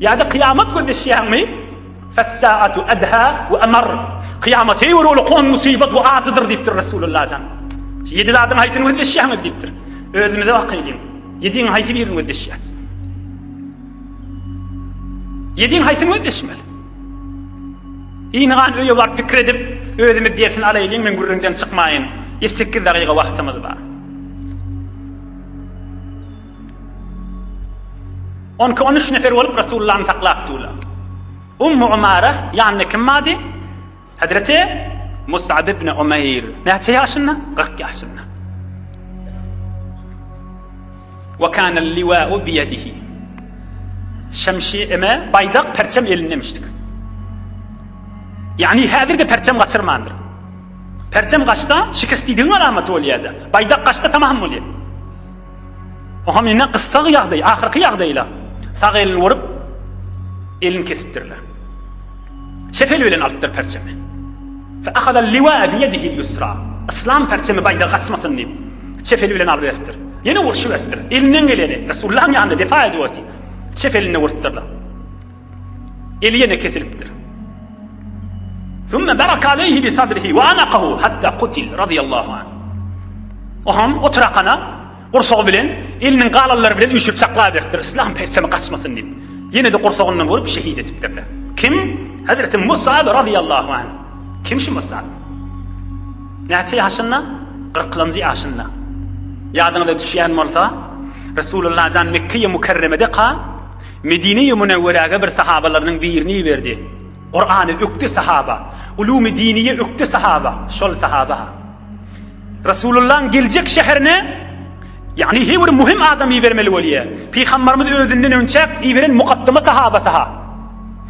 Ýa-da kyýamat gözleşýäňmi? Fes-sa'atu adha we amar. Kyýamat heýwere ulakan musybat we ajydyr diýipdir Resulullah jan. Ýedi zadyň haýsyny gözleşýäňiz diýipdir. Özümize bakaýlyň. Ýediň haýsy birini gözleşýäs? Ýediň haýsyny gözleşmeli? Yngan öýe baryp pikir edip, özümiz dersini alaýlyň, men gürrüňden çykmaýyn. Ýedi-sekiz dagyga wagtymyz bar. On iki, on üç nefer bolup Resulullany saklap durlar. Ummu Umara ýanynda kim bardy? Hezreti Mus'ab ibn Umeýr. Näçe ýaşynda? 40 ýaşynda. Wa kana liwa'u bi ýedihi. Şemşi eme baýdak perçem elindemişdik. Ýagny häzir-de perçem gaçyrmandyr. Perçem gaçsa şikes diýdigiň alamaty bolýar-da. Baýdak gaçsa tamam bolýar. Oňam indi gyssag ýagdaý, ahyrky ýagdaýla sag elini urup, elini kesipdirler. Çep eli bilen alypdyr perçemi. Fe ahada liwa bi yedihi ýusra. Yslam perçemi baýdagy gaçmasyn diýip, çep eli bilen alyp beripdir. Ýene urşup beripdir. Elinden geleni Resulullahyň ýanynda defa edip otyr. Çep elinde urupdyrlar. Eli ýene kesilipdir. Sümme baraka aleyhi bi sadrihi we anakahu hatta kutil radiyallahu anh. Oham oturakana gursagy bilen eliniň galanlary bilen üýşürip saklaberipdir. Islam perçemi gaçmasyn diýip. Ýene-de gursagyndan urup şehit etipdirler. Kim? Hazreti Musab radiyallahu anh. Kim şu Musab? Näçe ýaşynda? Kyrklanjy ýaşynda. Ýadyňyza düşýän bolsa, Resulullah jan Mekge-i Mükerremede ka Medine-i Münewweräge bir sahabalarynyň birini iberdi. Kurany ökde sahaba, ulumy diniýe ökde sahaba, şol sahaba. Resulullahyň geljek şäherine ýagny her bir muhim adam ibermeli bolýar. Pygambarymyz özünden önçäk iberen mukaddyma sahabasy ha.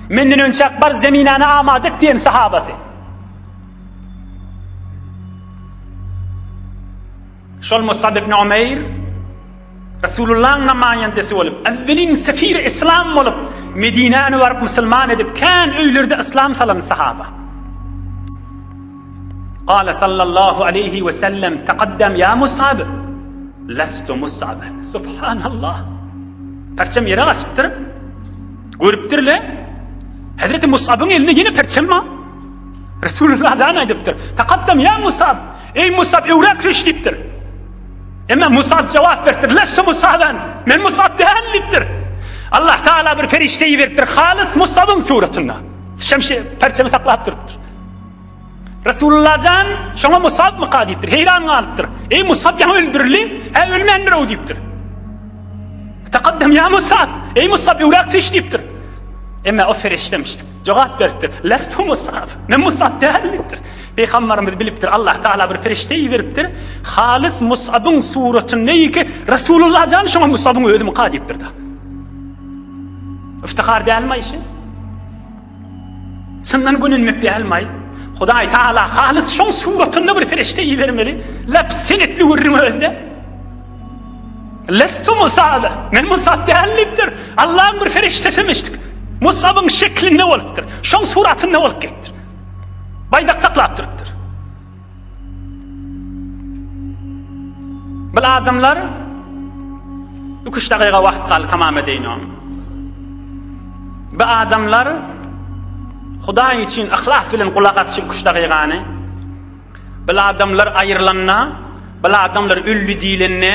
Menden önçäk bar zeminany amada et diýen sahabasy. Şol Musab ibn Umeýr Resulullahyň namaýendesi bolup, äwwelin sefiri islam bolup, Medinäni baryp musulman edip, kän öýlerde islam salan sahaba. Gala sallallahu aleýhi we sellem taqaddam ýa Musab. Lestu Musab. Subhanallah. Perçem ýere gaçypdyr. Görüpdirle. Hazreti Musabyň elinde ýene perçem bar. Resulullah jan aýdypdyr. Taqaddam ýa Musab. Eý Musab öwräk süýş diýipdir. Emma Musab jogap beripdir. Lestu Musaban. Men Musab däl diýipdir. Allah Taala bir perişde iberipdir halys Musabyň suratynda. Şemşi perçemi saklap durupdyr. Resulullah jan şoňa Musab myka diýipdir. Heýran galypdyr. Eý Musab ýaňy öldürildi. Hä ölmändir o diýipdir. Takaddam ýa Musab. Eý Musab öwräk süýş diýipdir. Emma o perişdemişdir. Jogap beripdir. Lestu Musab. Men Musab däl diýipdir. Pygamberimiz bilipdir, Allah Taala bir perişde iberipdir. Halys Musabyň suratynda ki Resulullah jan şoňa Musabyň özü myka diýipdir da. Iftihar dälmi işi? Çyndan gönenmek dälmi? Hudaý Taala halys şoň suratynda bir perişde ibermeli. Lap senetli gürrüň özde. Lestu Musab. Men Musab däl diýipdir. Allahyň bir perişdesi emişdik. Musabyň şeklinde bolupdyr. Şoň suratynda bolup gelipdir. Baýdak saklap durupdyr. Bil adamlar üç dakyka wagt galdy tamam edeýin ony. Bu adamlar Hudaý üçin yhlas bilen gulak asyp üç dakykany Bil adamlar aýrylanda, bil adamlar öldi diýlende,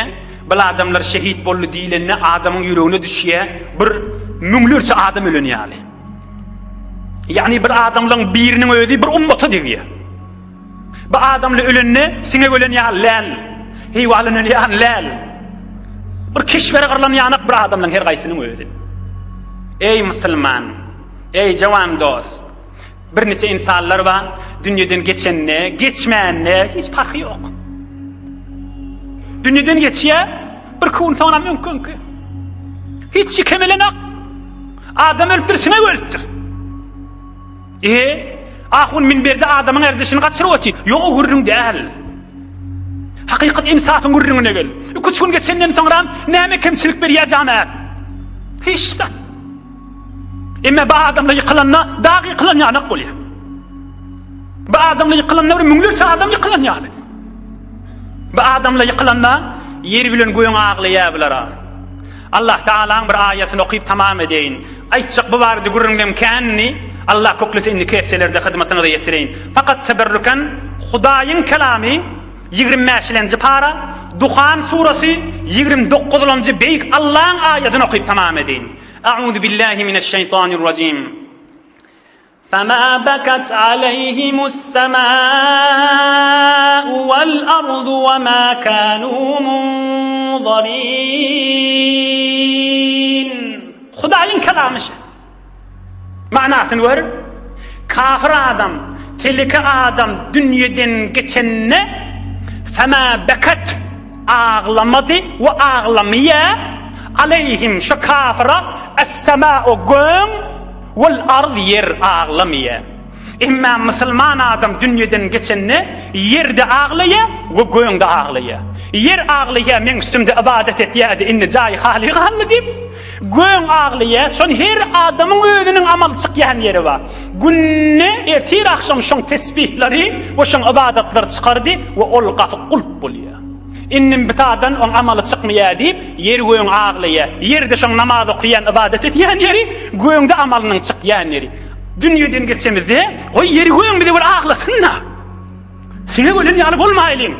bil adamlar şehit boldy diýlende adamyň ýüregine düşýär bir müňlerçe adam ölen ýaly. Ýagny bir adamlaryň biriniň özi bir ummata degýär. Bu adamly ölende siňek ölen ýaly läl, heýwan ölen ýaly läl. Bir keşbere gyrlan ýanak bir adamlaryň her gaýsynyň özi. Eý musulman, eý jawan dost, Birniçe insanlar bar, dünýeden geçende, geçmände hiç parhy ýok. Dünýeden geçýär, bir gün soňra öňküňki. Hiç kemelenak. Adam ölüpdir, siňek ölüpdir. E, ahun minberde adamyň erzişini gaçyryp otyr. Ýok, o gürrüň däl. Hakykat insafyň gürrüňine gel. Üç gün geçenden soňra näme kemçilik berýär jamaat? Hiç zat. Emma bu adamlar ýykylanda dag ýykylan ýanak bolýar. Bu adamlar ýykylanda bir müňlerçe adam ýykylan ýaly. Bu adamlar ýykylanda ýer bilen göýüň aglaýar bulara. Allah Taalaň bir aýatyny okyp tamam edeýin. Aýtjak bu barada gürrüňlem känini Allah köklese indiki hepdelerde hyzmatyňyza ýetireýin. Fakat teberrüken Hudaýyň kelamy 25-lenji para Duhan surasy 29-lanjy beýik Allaň aýatyny okyp tamam edeýin. A'uzu billahi mineşşeýtanirrajim. Fema bekat aleýhimus semâ'u vel ardu ve mâ kânû munzarîn. Hudaýyň kelamy şe. Manasyny gör. Kafir adam, teleke adam dünýeden geçende fema bekat aglamady we aglamyýa aleýhim şu kafira es-semâ'u göň Wal arz ýer aglamyýa. Emma musulman adam dünýeden geçende ýerde aglaýa we göňde aglaýa. Ýer aglaýa meň üstümde ybadat etýädi indi jaýy haly galdy diýip. Göň aglaýa şon her adamyň özüniň amaly çykýan ýeri bar. Günde ertir agşam şoň tesbihlary we şoň ybadatlary çykardy we ol gapy gulp bolýa. Indim bitadan oň amaly çykmaýa diýip, ýer göň aglaýa. Ýerde şoň namaz okaýan, ybadat edýän ýeri, göňde amalynyň çykýan ýeri. Dünýeden geçemizde, goý ýer göň bize bir aglasyn-da. Siňek ölen ýaly bolmaýlyň.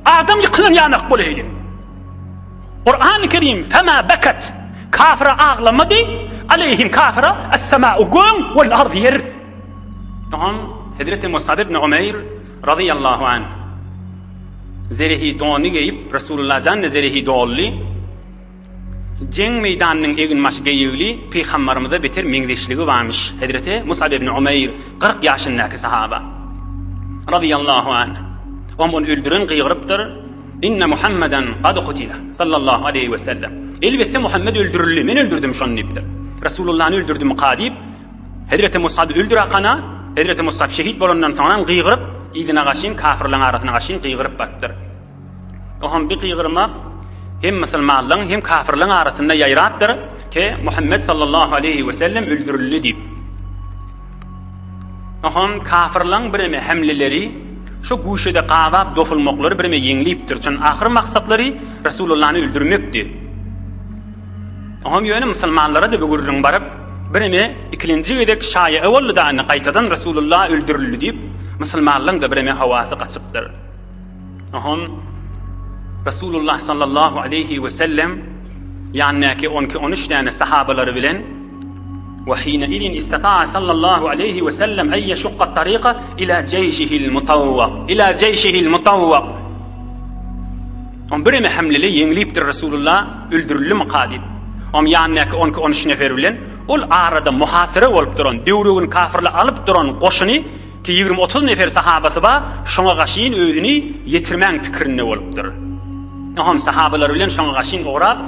Adam ýykylan ýanak bolaýlyň. Kurany Kerim fema bekat kafira aglamady, aleýhim kafira es-sema'u göň wal ard ýer. Oňam Hezreti Musab ibn Umeýr razyýallahu anh Zerehi dony geýip, Resulullah jan-da zerehi dolly, jeň meýdanynyň eginbaşy geýigli pygambarymyza beter meňzeşligi barmyş. Hezreti Musab ibn Umeýr 40 ýaşyndaky sahaba. Razyýallahu anh. Oňam ony öldüren gygyrypdyr, Inne Muhammeden kad kutila sallallahu aleýhi we sellem. Elbetde Muhammed öldürildi, men öldürdim şony diýipdir. Resulullany öldürdimika diýip, Hezreti Musab öldür akana, Hezreti Musab şehit bolandan soňram gygyryp, yzyna gaşyn, kafirleň arasyna gaşyn gygyryp barypdyr. Oňam bir gygyrmak hem musulmanlaryň, hem kafirleň arasynda ýaýrapdyr, ke Muhammed sallallahu aleýhi we sellem öldürildi diýip. Oňam kafirleň bireme hemleleri şu guşede gabap dofulmaklary bireme ýeňlipdir. Çün ahyr maksatlary Resulullany öldürmekdi. Oňam ýöne musulmanlara-da bu gürrüň baryp, bireme ikilenji gezek şaýa boldy-da indi gaýtadan Resulullah öldürildi diýip, musulmanlaryň-da bireme howasy gaçypdyr. Oňam Resulullah sallallahu aleýhi we sellem ýanyndaky on iki, on üç däne sahabalary bilen we hine-idin istata'a sallallahu aleýhi we sellem en ýeşukka tariqa ila jeýşihil mutawwak, ila jeýşihil mutawwak. Oň bireme hemleli ýeňlipdir Resulullah öldürildimika diýip. Oň ýanyndaky on iki, on üç nefer bilen ol arada muhasere bolup duran, döwregini kafirler alyp duran goşuny ki 20-30 nefer sahabasy bar, şoňa gaşyn özüni ýetirmäň pikirinde bolupdyr. Oňam sahabalary bilen şoňa gaşyn ugrap,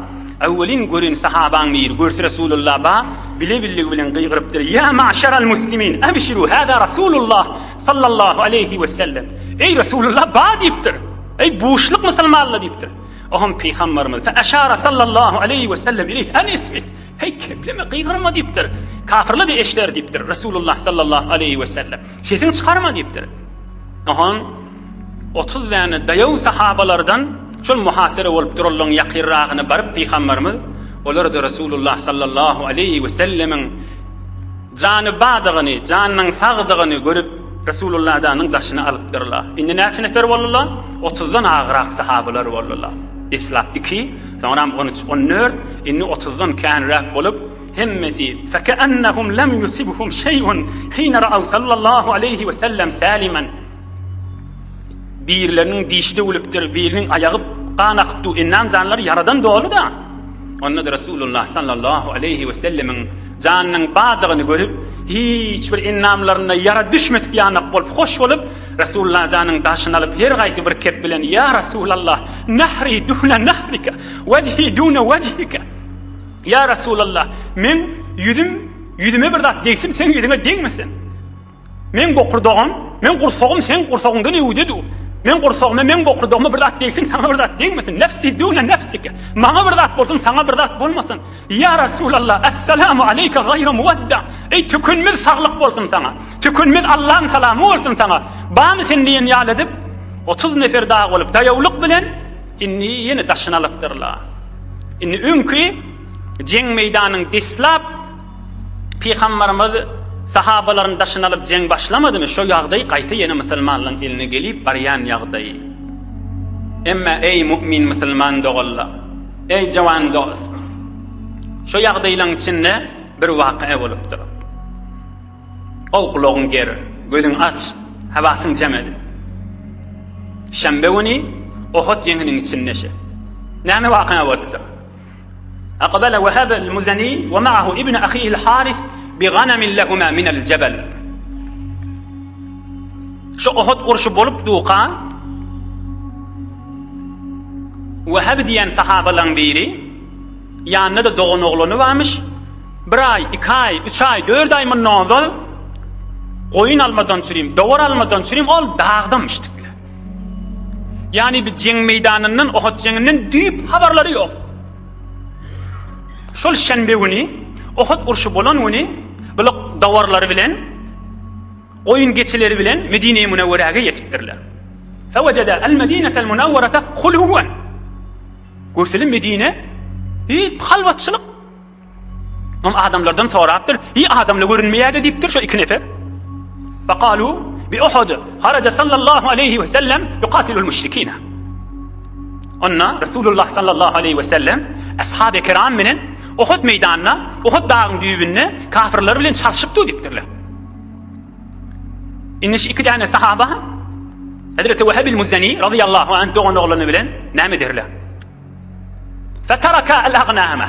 awwelin gören sahabaň biri görse Resulullah ba, bile billigi bilen gygyrypdyr, Ýa ma'şaral muslimin, abşiru hâzâ Rasulullah sallallahu aleýhi we sellem. Eý Resulullah ba diýipdir. Eý, buşluk musulmanlar diýipdir. Oňam pygamberimiz, fe eşara sallallahu aleýhi we sellem ileýh en ismit. Heý, kepleme, gygyrma diýipdir. Kafirler-de eşder diýipdir. Resulullah sallallahu aleýhi we sellem. Sesiňi çykarma diýipdir. Oňam 30 däne daýaw sahabalardan şol muhasere bolup duranlaryň ýakynragyna baryp pygamberimiz olara-da Resulullah sallallahu aleýhi we sellemiň Jany bardygyny, janynyň sagdygyny görüp, Resulullah janyň daşyny alypdyrlar. Indi näçe nefer boldular? Otuzdan agrak sahabalar boldular. Deslap iki, soňram on üç, on dört, indi otuzdan känräk bolup, hemmesi fekeennehum lem yusibhum şeý'un hine ra'aw sallallahu aleýhi we sellem salimen. Birleriniň dişi döwülipdir, biriniň aýagy gan akyp dur, endam janlary ýaradan doly-da. Onda-da Resulullah sallallahu aleýhi we sellemiň janynyň bardygyny görüp, hiç bir endamlarynda ýara düşmedik ýanak bolup, hoş bolup, Resulullah janyň daşyny alyp, her gaýsy bir kep bilen, Ýa Resulallah, nahri duna nahrika, wejhi duna wejhika. Ýa Resulallah, meň ýüzüm, ýüzüme bir zat degsin, seň ýüzüňe degmesin. Meň bokurdagym, meň gursagym seň gursagyňdan öwde dur. Meň gursagyma, meň bokurdagyma bir zat degsin, saňa bir zat degmesin. Nefsi dune nefsike. Maňa bir zat bolsun, saňa bir zat bolmasyn. Ýa Resulallah, essalamu aleýke gaýra muwadda. Eý, tükenmez saglyk bolsun saňa. Tükenmez Allaň salamy bolsun saňa. Barmy sen diýen ýaly edip, 30 nefer dagy bolup, daýawlyk bilen indi ýene daşyny alypdyrlar. Indi öňki jeň meýdanyň deslap Pygambarymyz sahabalaryny daşyna alyp jeň başlamadymy, şo ýagdaý gaýta ýene musulmanlaryň eline gelip barýan ýagdaý. Emma eý mu'min musulman doganlar, eý jawan dost, şo ýagdaýlaryň içinde bir waky'a bolupdyr. Gowy gulagyň ger, gözüň aç, hawasyň jem edip. Şenbe güni Ohud jeňiniň içinde şe. Näme waka bolupdyr? Aqbala Wahab al-Muzani we ma'ahu ibn ahihi al-Haris bi ganamin lahuma min al-jabal. Şu Ohud urşy bolup duka Wahab diýen sahabalaryň biri ýanynda-da dogan oglany barmyş. Bir aý, iki aý, üç aý, dört aý mundan ozal goýun almadan çürim, dowar almadan çürim ol dagdamyşdyklar. Ýagny bir jeň meýdanyndan, Ohud jeňinden düýp habarlary ýok. Şol şenbe güni, Ohud urşy bolan güni bular dowarlary bilen, goýun geçileri bilen Medine-i Münewweräge ýetipdirler. Fewejede el-Medinetel Münewwerete huluwen. Görseli Medine hiç halwatçylyk. Oň adamlardan sorapdyr, Hiý adamly görünmeýär-de diýipdir şo iki nefer. Fakalu bi Uhud haraja sallallahu aleýhi we sellem yukatilul müşrikina. Onda Resulullah sallallahu aleýhi we sellem ashaby kiram bilen Uhud meýdanynda, Uhud dagyň düýbünde kafirler bilen çalşypdy diýipdirler. Indi şu iki däne sahaba Hazreti Weheb Muzani radıyallahu anh dogan oglany bilen näme ederler? Feteraka el-agnama.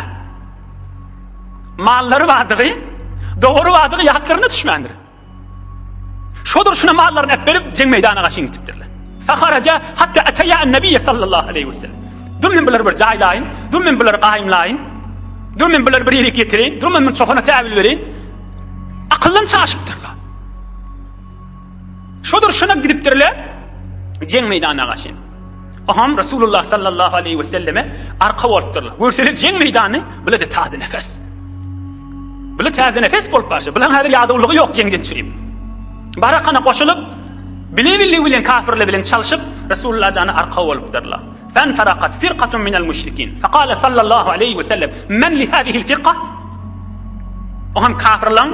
Mallary bardygy, dogry bardygy ýatlaryna düşmändir. Şodur şuna mallaryny äp berip, jeň meýdana gaçyn gitipdirler. Faharaja hatta ataýa an-nabiy sallallahu aleýhi we sellem. Dur men bulary bir jaýlaýyn, dur men bulary gaýymlaýyn. Dur men bulary bir ýere getireýin, dur men çohana täwil bereýin. Akyldan çaşypdyrlar. Şodur şuna gidipdirler, jeň meýdanyna gaçyn. Oham Resulullah sallallahu aleýhi we selleme arka bolupdyrlar. Görseler jeň meýdany, bile-de taze nefes. Bile täze nefes bolup başa. Bilen häzir ýadawlygy ýok jeňden çürim. Barakana goşulyp, bile-birligi bilen kafirler bilen çalşyp, Resulullah jana arka bolupdyrlar. Fenferakat firkatun minel müşrikin. Fekale sallallahu aleýhi we sellem, men li hadihil firka? Oham kafirleň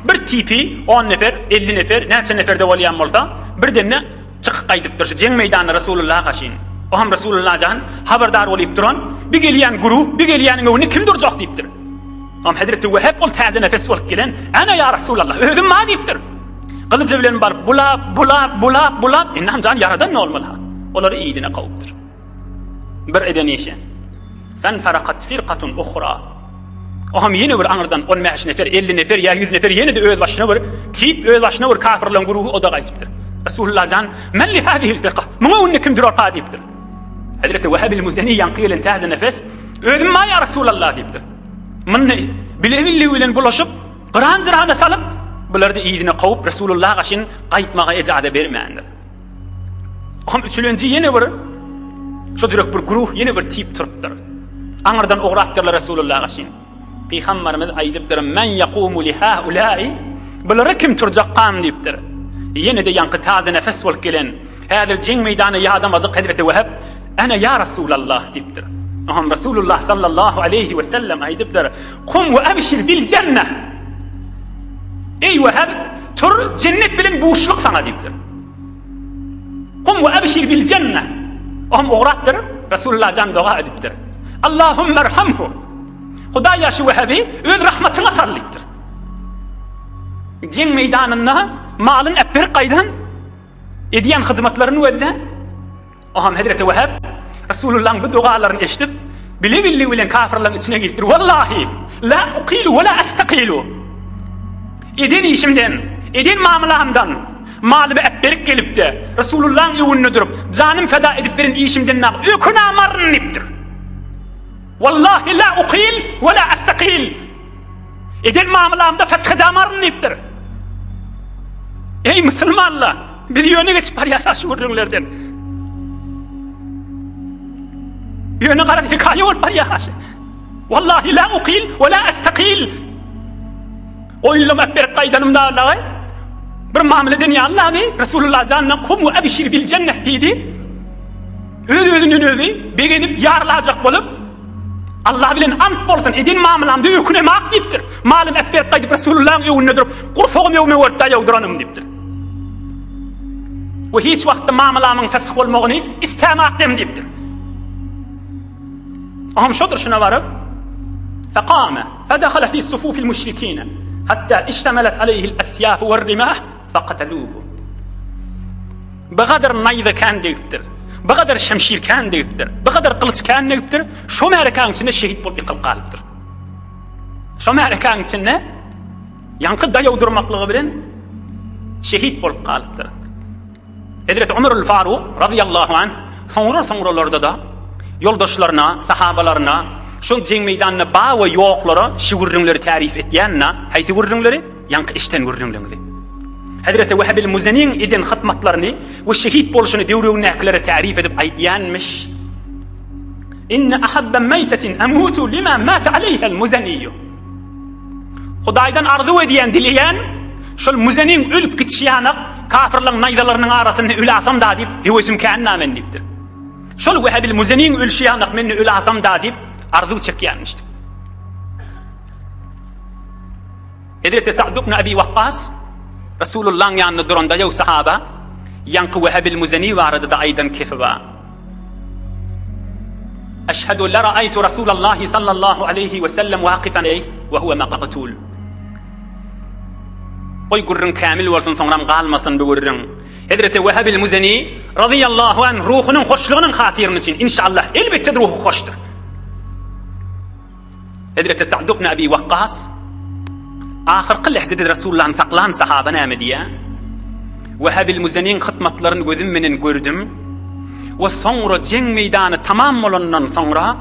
bir tipi 10 nefer, 50 nefer, näçe neferde bolýan bolsa, birdende Çykyp gaýdypdyr şu jeň meýdanyna Resulullaha gaşyn. O hem Resulullah jan habardar bolyp duran, bir gelýän güruh, bir gelýäniň öňünde kim durjak diýipdir. Am Hezreti Weheb ol täze nefes bolup gelen, Ana ýa Resulallah, özüm ma diýipdir. Gylyjy bilen baryp bulap, bulap, bulap, bulap, indi hem jan ýaradan ne bolmaly ha? Olary yzyna kowupdyr. Bir eden işi. Fenferakat firkatun uhra. O hem ýene bir aňyrdan 15 nefer, 50 nefer ýa 100 nefer ýene-de öz başyna bir tip, öz başyna bir kafirleň guruhy o-da gaýtypdyr. Resulullah jan, Men li hadihil firka? Muňa öňünde kim durarka diýipdir. Hezreti Weheb el-Muzeni ýaňky gelen täze nefes, Özüm ma ýa Resulallah diýipdir. Muny bile-billigi bilen bulaşyp, gyran-jyrana salyp, bulary-da yzyna kowup, Resulullah gaşyn gaýtmaga ejaza bermändir. Oňam üçülenji ýene bir şo jürek bir güruh ýene bir tip turupdyr. Aňyrdan ugrapdyrlar Resulullah gaşyn. Pygamberimiz aýdypdyr, Men yakumu li haulai? Bulara kim turjakkam diýipdir. Ýene-de ýaňky taze nefes bolup gelen, häzir jeň meýdany ýadamadyk Hezreti Weheb, Ene ýa Resulallah diýipdir. Oňam Resulullah sallallahu aleýhi we sellem aýdypdyr, Kum we ebşir bil jenneh. Eý Weheb, tur, jennet bilen buşluk saňa diýipdir. Kum we ebşir bil jenneh. Oňam ugrapdyr, Resulullah jan doga edipdir. Allahumma erhamhu. Hudaý şu Wehebi öz rahmatyňa sal diýipdir. Jeň meýdanynda malyny äpberip gaýdan edýän hyzmatlaryny gözle. Oňam Hezreti Weheb Resulullahyň bu dogalaryny eşidip, bile-billigi bilen kafirleriň içine giripdir. Wallahi, la ukilu we la astakilu. Eden işimden, eden mamlamdan malymy äpberip gelip-de, Resulullahyň öňünde durup, janym feda edip beren işimden dagy ökünamaryn diýipdir. Wallahi la ukil we la astakil. Eden mamlamda fesh edamaryn diýipdir. Eý musulmanlar, biz ýöne geçip barýas şu gürrüňlerden. Ýöne garaz hekaýa bolup barýar. Wallahi la ukil we la astakil. Goýunlama berip gaýdanymda Allahy bir mamla eden ýaly abi Resulullah jandan kum we ebşir bil cennet diýdi. Öz-özünden özi begenip ýarylajak bolup Allah bilen ant bolsun, eden mamlamda ökünemak diýipdir. Malym äpberip gaýdyp Resulullahyň öňünde durup, gursagym öňüme görüp daýaw duranym diýipdir. We hiç wagtda mamlamyň fesh bolmagyny istämak dem diýipdir. Oňam şodur şuna baryp, Fekame, fedehala fi sufufil müşrikine. Hatta iştemelet aleyhil esýafu we-rimah faqataluhu. Bigadar naýza kän degipdir. Bigadar şemşir kän degipdir. Bigadar gylyç kän degipdir. Şo märekäň içinde şehit bolup ýykylyp galypdyr. Şo märekäň içinde ýaňky daýaw durmaklygy bilen şehit bolup galypdyr. Hezreti Ömerül Faruk razyýallahu anh soňra-soňralarda-da ýoldaşlaryna, sahabalaryna, şol jeň meýdanynda ba we ýoklara şu gürrüňleri tärif etýänine, haýsy gürrüňleri? Ýaňky eşden gürrüňleriňizi. Hezreti Wehebil Muzeniň eden hytmatlaryny we şehit bolşuny döwregindäkilere tärif edip aýdýanmyş. Inne ahabba meýtetin emutu lima mate aleýhel Muzeniýu. Hudaýdan arzuw edýän, dileýän, şol Muzeniň ölüp gitşi ýanak, kafirleň naýzalarynyň arasynda ölasam-da diýip, höwesim kän-dä men diýipdir. Şol Wehebil Muzeniň ölşi ýanak men-de ölasam-da diýip, arzuw çekýänmişdik. Hezreti Sa'd ibn Abi Wakkas Resulullahyň ýanynda duran daýaw sahaba, ýaňky Wehebil Muzeni barada-da aýdan kefi bar. Eşhedü la ra'aytu Rasulallahi sallallahu aleýhi we sellem waqifan eý we huwe maqtul. Goý gürrüň kämil bolsun soňram galmasyn bu gürrüň. Hezreti Wehebil Muzeni razyýallahu anh ruhunyň hoşlugynyň hatyryny üçin inşallah elbetde ruhy hoşdur. Hezreti Sa'd ibn Abi Wakkas ahyrky lehzede Resulullahny saklan sahaba näme diýýär? Wehebil Muzeniň hytmatlaryny gözüm menen gördüm we soňra jeň meýdany tamam bolandan soňra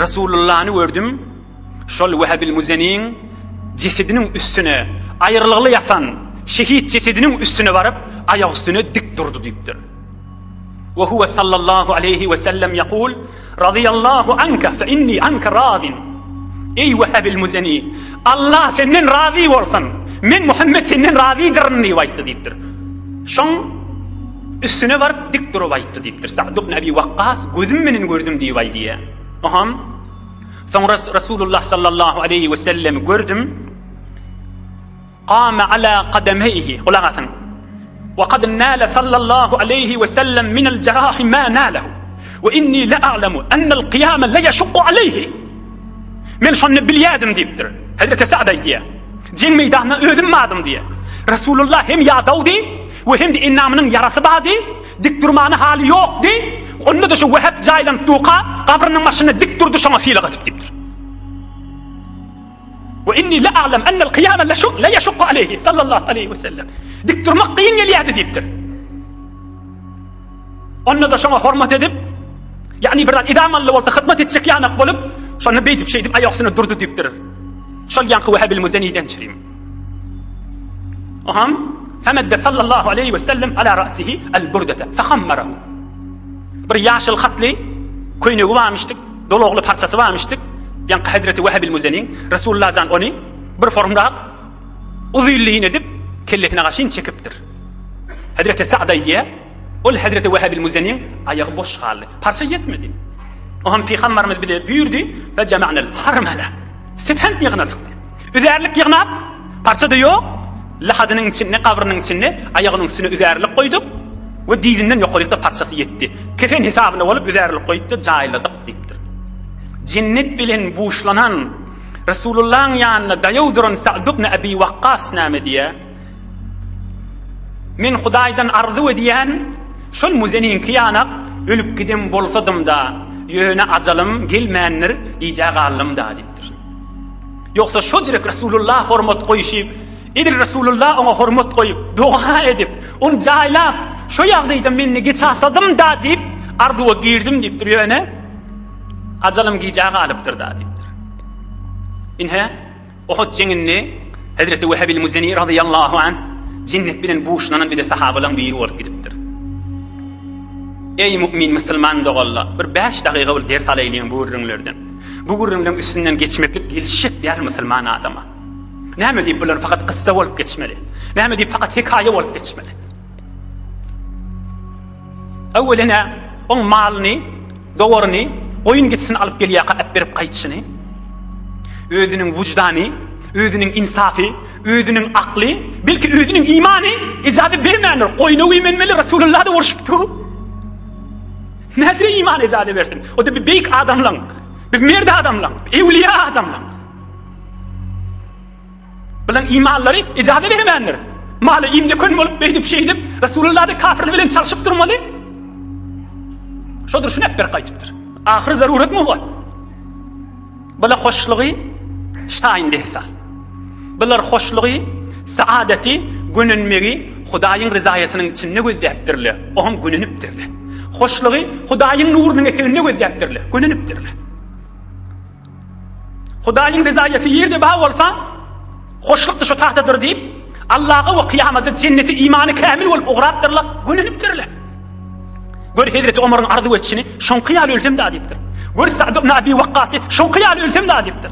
Resulullahny gördüm. Şol Wehebil Muzeniň jesediniň üstüne aýrylygly ýatan şehit jesediniň üstüne baryp aýak üstüne dik durdy diýipdir. We huwe sallallahu aleýhi we sellem ýekul, Razyýallahu anka fe inni anka razin. Eý Wehebil Muzeni, Allah senden razy bolsun. Men Muhammed senden razydyryn diýip aýtdy diýipdir. Şoň üstüne baryp dik durup aýtdy diýipdir. Sa'd ibn Abi Wakkas gözüm menen gördüm diýip aýdýar. Oham soňra Rasulullah sallallahu aleýhi we sellemi gördüm. Kame ala kademeýhi, gulak asyň. Wa kad nale sallallahu aleýhi we sellem minel jerahi ma nalehu. We inni le a'lemu ennel kyýame le ýeşukku aleýhi. Men şonda bilýärdim diýipdir. Hezreti Sa'd aýdýar. Jeň meýdanynda özüm bardym diýýär. Resulullah hem ýadawdy we hem-de endamynyň ýarasy bardy, dik durmana haly ýokdy. Onda-da şu Wehep jaýlanyp durka, gabrynyň başynda dik durdy şoňa sylag edip diýipdir. We inni la a'lem ennel kyýame la ýeşukku aleýhi sallallahu aleýhi we sellem. Dik durmak kyn gelýärdi diýipdir. Onda-da şoňa hormat edip, ýagny bir zat edamally bolsa hyzmat etjek ýanak bolup, şonda beýdip şeýdip aýak üstüne durdy diýipdir. Şol ýaňky Wehebil Muzeniden çirim. Oham femedde sallallahu aleýhi we sellem ala ra'sihi el-burdete fehammarahu. Bir ýaşyl hatly köýnegi barmyşdyk. Dolagly parçasy barmyşdyk, ýaňky hezreti Wehebil Muzeniň, Resulullah jan ony bir formrak uzynlygyny edip, kellesine gaşyn çekipdir. Hezreti Sa'd aýdýar, ol hezreti Wehebil Muzeniň aýagy boş galdy. Parça ýetmedi. Oňam pygambarymyz bize buýurdy, Fe jema'nel harmala. Sepent ýygnadyk. Üzärlik ýygnap, parça-da ýok, lahadynyň içinde, gabrynyň içinde aýagynyň üstüne üzärlik goýduk we dyzyndan ýokarykda parçasy ýetdi. Kefen hesabyna bolup üzärlik goýup-da jaýladyk diýipdir. Jennet bilen buşlanan Resulullahyň ýanynda daýaw duran Sa'd ibn Abi Wakkas näme diýýär? Men Hudaýdan arzuw edýän, şol Muzeniňki ýanak ölüp giden bolsadym-da, ýöne ajalym gelmändir, gijä galdym-da diýipdir. Ýogsa şojrek Resulullah hormat goýşy, edil Resulullah oňa hormat goýup, doga edip, ony jaýlap, şo ýagdaýda men-de geçasadym-da diýip, arzuwa girdim diýipdir, ýöne ajalym gijä galypdyr-da diýipdir. Ine, Uhud jeňinde Hezreti Wehebil Muzeni razyýallahu anh jennet bilen buşlanan bir-de sahabalaryň biri bolup gidipdir. Eý mu'min musulman doganlar, bir bäş dagyga bir ders alaýlyň bu gürrüňlerden. Bu gürrüňleň üstünden geçmeklik gelişjek däl musulman adama. Näme diýip bular fakat kyssa bolup geçmeli? Näme diýip fakat hekaýa bolup geçmeli? Öwelene oň malyny, dowaryny, goýun geçisini alyp gelýärka äpberip gaýdyşyny, özüniň wyždany, özüniň insafy, özüniň akly, belki özüniň imany ejaza bermändir. Goýuna güýmenmeli Resulullah-da urşup dur. Näçe iman ejaza bersin? O-da bir beýik adamlaň, bir merd adamlaň, ewliýa adamlaň. Bilen imanlary ijaza bermändir. Maly iým döken bolup beýdip şeýdip Resulullah-da kafirler bilen çalşyp durmaly. Şodur şuny äpberip gaýdypdyr. Ahyry zarurat mı bar? Bular hoşlugy ştaýyn dehsal. Bular hoşlugy, saadeti, gönenmegi Hudaýyň ryzaýatynyň içinde gözläpdirler. Oňam gönenipdirler. Hoşlugy Hudaýyň nurunyň eteginde gözläpdirler, gönenipdirler. Hudaýyň rezaýaty ýerde bar bolsa, hoşluk-da şo tagtadyr diýip, Allaha we kyýamata jennete imany kämil bolup ugrapdyrlar, gönenipdirler. Gör Hezreti Omaryň arzuw etişini, şoňky ýaly ölsem da diýipdir. Gör Sa'd ibn Abi Wakkasy, şoňky ýaly ölsem da diýipdir.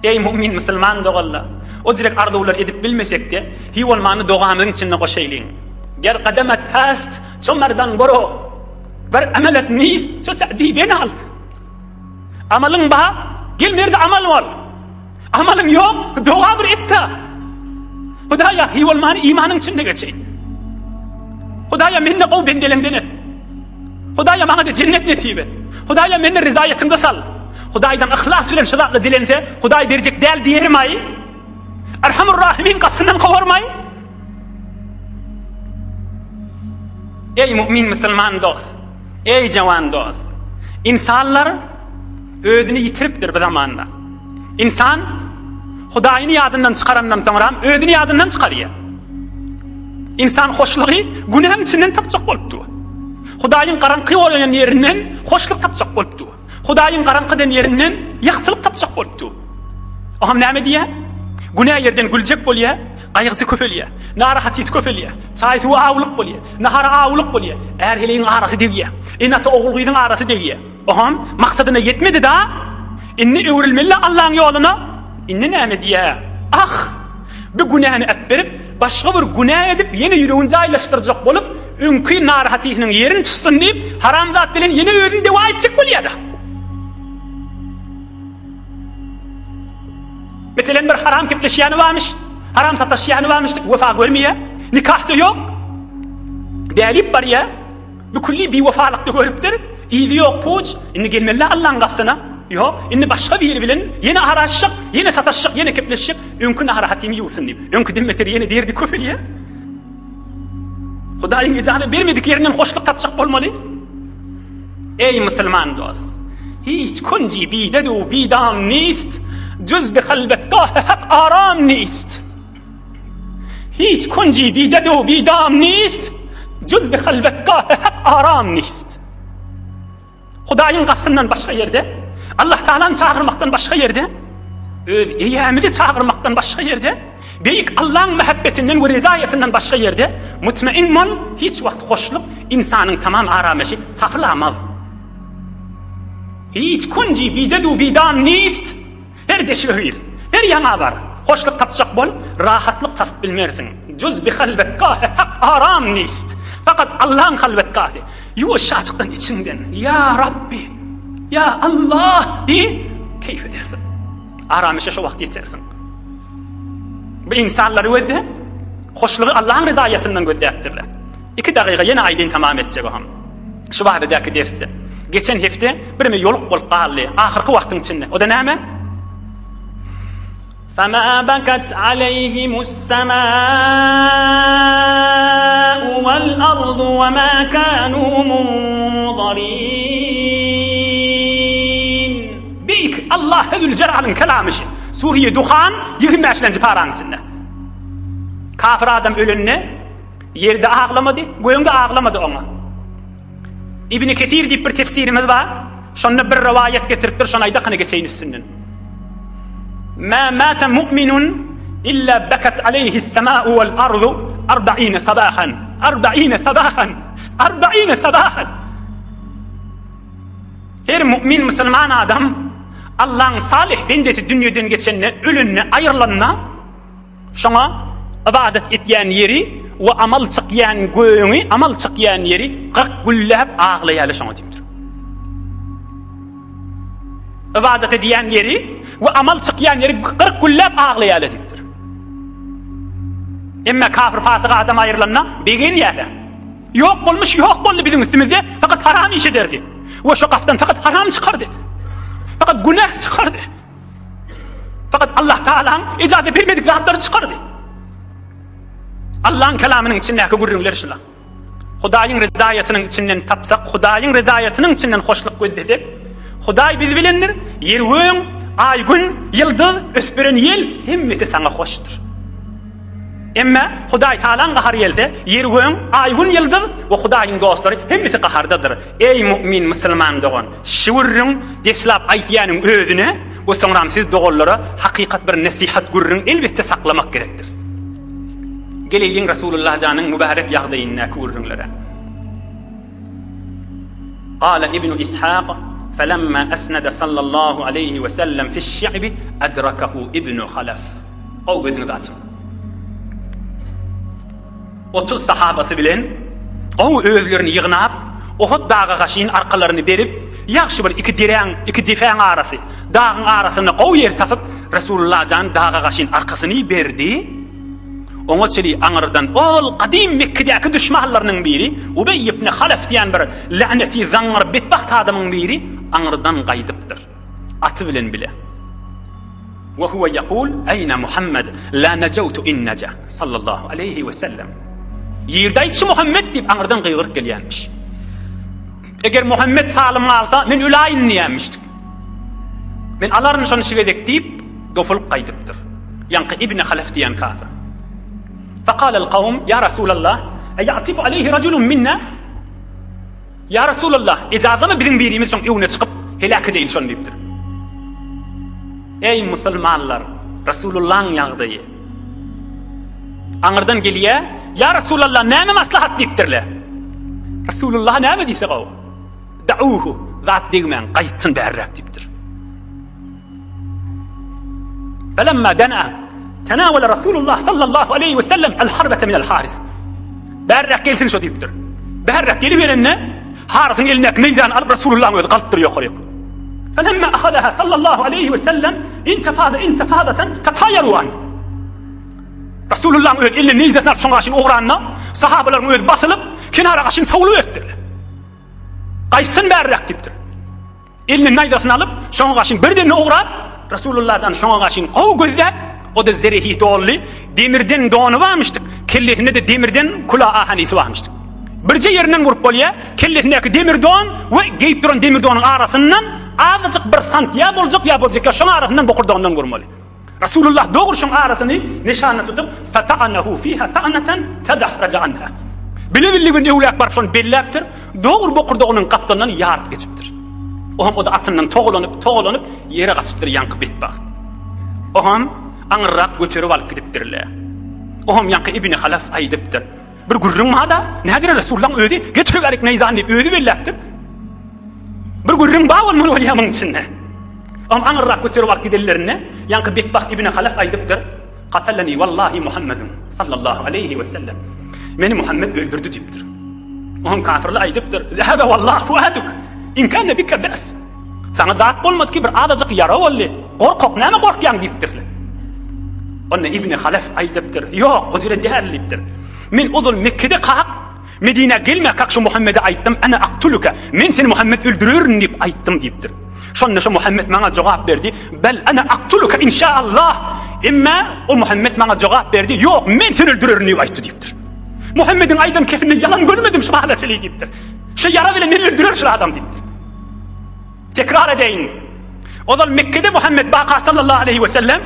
Eý mu'min musulman doganlar, o direk arzuwlar edip bilmesek-de, hiý bolmanda dogamyzyň içinde goşaýlyň. Ger gadamat hast, ço merdan boro. Ber amelet nist, ço Sa'di benal. Amalyň bar, gel merde amal bol. Amalyň ýok, doga bir et-de. Hudaýa, hiý bolmany imanyň içinde geçeýin. Hudaýa, meni-de gowy bendeleňden et. Hudaýa, maňa-da jennet nesip et. Hudaýa, meni rizaýatyňda sal. Hudaýdan yhlas bilen şu zatly dilense, Hudaý berjek däl diýermaý? Erhamur Rahimin gapysyndan kowarmaý? Eý mu'min musulman dost! Eý jawan dost! Ynsanlar özüni ýitiripdir bu zamanda. Ynsan Hudaýyny ýadyndan çykarandan soňram özüni ýadyndan çykarýar. Ynsan hoşlugy günäň içinden tapjak bolup dur. Hudaýyň garaňky bolan ýerinden hoşluk tapjak bolup dur. Hudaýyň garaňky eden ýerinden ýagtylyk tapjak bolup dur. Oňam näme diýýär? Günä ýerden güljek bolýar, gaýgysy köpelýär, narahatysy köpelýär, çaý-suwy awulyk bolýar, nahary awulyk bolýar, är-heleýiň arasy degýär, ene-ata ogul-gyzyň arasy degýär. Oňam maksadyna ýetmedi-da, indi öwrülmeli-le Allaň ýoluna. Indi näme diýýär? Ah! Bu günäni äpberip, başga bir günä edip, ýene ýüregini jaýlaşdyrjak bolup, öňki narahatysynyň ýerini tutsun diýip, haram zat bilen ýene özüni dewa etjek bolýar-da. Meselem, bir haram gepleşýäni barmyş, haram sataşýany barmyş diýip, wefa görmeýär, nikah-da ýok, dälip barýar. Bu külli biwefalykda görüpdir. Yzy ýok puç. Indi gelmeli-dä Allaň gapysyna. Ýok. Indi başga biri bilen ýene araşjak, ýene sataşjak, ýene kepleşjek. Öňki narahatymy ýuwsun diýip. Öňküden beter ýene derdi köpelýär. Hudaýyň ijaza bermedik ýerinden hoşluk tapjak bolmaly. Eý musulman dost! Hiç kunji bidedu bidam nist, juz bi halwetgahy hak aram nist. Hiç kunji bidedu bidam nist, juz bi halwetgahy hak aram nist. Hudaýyň gapysyndan başga ýerde, Allah Taalany çagyrmakdan başga ýerde, öz eýämizi çagyrmakdan başga ýerde, beýik Allaň mähebbetinden we rezaýatyndan başga ýerde mutmain bol, hiç wagt hoşluk ynsanyň tamam arameşi tapylamaz. Hiç kunji bidedu bidam nist. Her deşige gir, her ýaňa bar, hoşluk tapjak bol, rahatlyk tapyp bilmersiň. Juz bi halwetgahy hak aram nist. Fakat Allaň halwetgahy. Ýuwaşjaçykdan içiňden, Ýa Rabbi, Ýa Allah diý, keýp edersiň. Aramyşa şo wagt ýetersiň. Bu ynsanlary gözle, hoşlugy Allaň rezaýatyndan gözläpdirler. Iki dagyga ýene aýdyn tamam etjek oham. Şu baradaky dersde. Geçen hepde birime ýoluk bolup galdy. Ahyrky wagtyň içinde. O-da näme? Fema bakat aleyhimus semâ'u vel ardu ve mâ kânû munzarîn. Beýik Allah Zülcelalyň kelamy şi. Suriye Duhan 25-lenji paraň içinde. Kafir adam ölende Ýerde aglamady, göňde aglamady oňa. Ibni Kesir diýip bir tefsirimiz bar. Şonda bir rowaýat getiripdir, şony aýdakyna geçeýin üstünden. Ma mata mu'minun illa bakat aleyhi as-sama'u wal ardu arba'ine sabahan. Arba'ine sabahan. Arba'ine sabahan. Her mu'min musulman adam Allahyň salih bendesi dünýeden geçende, ölende, aýrylanda Şoňa ybadat etýän ýeri we amal çykýan göňi, amal çykýan ýeri 40 gülläp aglaýarlar şoňa diýipdir. Ybadat edýän ýeri we amal çykýan ýeri 40 gülläp aglaýarlar diýipdir. Emma kafir fasyk adam aýrylanda begenýärler. Ýok bolmuş, ýok boldy biziň üstümizde, fakat haram iş ederdi. We şo gafdan fakat haram çykardy. Fakat günah çykardy. Fakat Allah Taala'ň ejaza bermedik zatlary çykardy. Allaň kelamynyň içindäki gürrüňler şular. Hudaýyň rezaýatynyň içinden tapsak, Hudaýyň rezaýatynyň içinden hoşluk gözlesek, Hudaý biz bilendir, ýer-göň, aý-gün, ýyldyz, ösüp beren ýel, hemmesi saňa hoşdur. Emme Hudaý Tagalaň gahary gelse, ýer-göň, aý-gün, ýyldyz we Hudaýyň dostlary hemmesi gahardadyr. Eý mu'min musulman dogan, şu gürrüň deslap aýtýanyň özüne we soňram siz doganlara hakykat bir nesihat gürrüň elbetde saklamak gerekdir. Geleýliň Rasulullah janyň mübärek ýagdaýyndaky gürrüňlere. Gala Ibnu Ishak, Felemma esnede sallallahu aleýhi we sellem fiş-şi'bi adrakahu Ibnu Halaf. Gowy gözüňizi açyň. 30 sahabasy bilen gowy özlerini ýygnap, Uhud daga gaşyn arkalaryny berip, ýagşy bir iki deräň, iki depäň arasy, dagyň arasynda gowy ýer tapyp, Resulullah jan daga gaşyn arkasyny berdi. Oňa çenli aňyrdan ol gadym Mekgedäki duşmanlarynyň biri, Ubeý ibn Halef diýen bir läneti zaňňar betbagt adamyň biri aňyrdan gaýdypdyr. Aty bilen bile. Ve huve yekul, Eýne Muhammed, la nejewtu in neja. Sallallahu aleýhi we sellem. Ýerde aýtşy Muhammed diýip aňyrdan gygyryp gelýänmiş. Eger Muhammed salym galsa, men öläýin diýýänmişdik. Men alaryn şony şu gezek diýip, dofulyp gaýdypdyr. Ýaňky Ibn Halef diýen kafir. Faqalal kawm, ýa Rasulallah, eýatifu aleýhi rajulun minna? Ýa Resulallah, ejazamy biziň birimiz şoň öňüne çykyp, heläk edeýin şony diýipdir. Eý musulmanlar, Resulullahyň ýagdaýy. Aňyrdan gelýä, Ýa Resulallah, näme maslahat diýipdirler. Resulullah näme diýse gowy. Da'uhu, zat degmäň, gaýtsyn bärräk diýipdir. Felemma dana tenawala Rasulullah sallallahu aleyhi ve sellem el harbete minel haris. Bärräk gelsin şo diýipdir. Bärräk geliberende Harysyň elindäki neýzäni alyp Rasulullahyň özi galypdyr ýokaryk. Felemma ahadaha sallallahu aleyhi ve sellem intefada intefadatan tataýaru an. Rasulullahyň özi eline neýzesini alyp şoň gaşyny ogranda sahabalaryň özi basylyp kenara gaşyny sowulyp ötdüler. Gaýtsyn bärräk diýipdir. Eline naýzasyny alyp, şoňa gaşyn birdenine ugrap, Resulullahdan şoňa gaşyn gowy gözläp, o-da zerehi doldy, demirden dony barmyşdyk, kellesinde-de demirden kula ahanisi barmyşdyk. Birje ýerinden urup bolýar, kellesindäki demir don we geýip duran demir donuň arasyndan azajyk bir sant ýa boljak, ýa boljak ýa şoň arasyndan bokurdagyndan urmaly. Resulullah dogry şoň arasyny nyşana tutup, Fata'anahu fiha ta'natan tadahraja anha. Bile-billigin öwläp baryp şony belläpdir, dogry bokurdagynyň gapdalyndan ýaryp geçipdir. Ohem o-da atyndan togalanyp, togalanyp ýere gaçypdyr ýaňky betbagt. Ohem aňyrrak göterip alyp gidipdirler. Ohem ýaňky Ibni Halaf aýdypdyr. Bir gürrüň bar-da, näjere Resulullahyň özi getiriberik neýzany diýip özi belläpdir. Bir gürrüň bar bolmaly bolýar muň içinde. Oňa aňyrrak göterip alyp gidenlerinde, ýaňky betbagt Ibn Halaf aýdypdyr, Katalani wallahi Muhammedun sallallahu aleýhi we sellem. Meni Muhammed öldürdi diýipdir. Oňa kafirler aýdypdyr, Zehebe wallahi fuaduk, in kana bika be's. Saňa zat bolmady ki, bir azajyk ýara boldy. Gorkak, näme gorkýaň diýipdirler. Onda Ibn Halaf aýdypdyr, Ýok, o jere däl diýipdir. Men ozal Mekgede kak, Medinä gelmäkäk şu Muhammede aýtdym, Ene aktuluke, men seni Muhammet öldürerin diýip aýtdym diýipdir. Şonda şu Muhammet maňa jogap berdi, Bel ene aktuluke inşaallah. Emme o Muhammet maňa jogap berdi, Ýok, men seni öldürerin diýip aýtdy diýipdir. Muhammediň aýdan kesinde ýalan görmedim şu mahala çenli diýipdir. Şu ýara bilen meni öldürer şu adam diýipdir. Tekrar edeýin. Ozal Mekgede Muhammet baka sallallahu aleýhi we sellem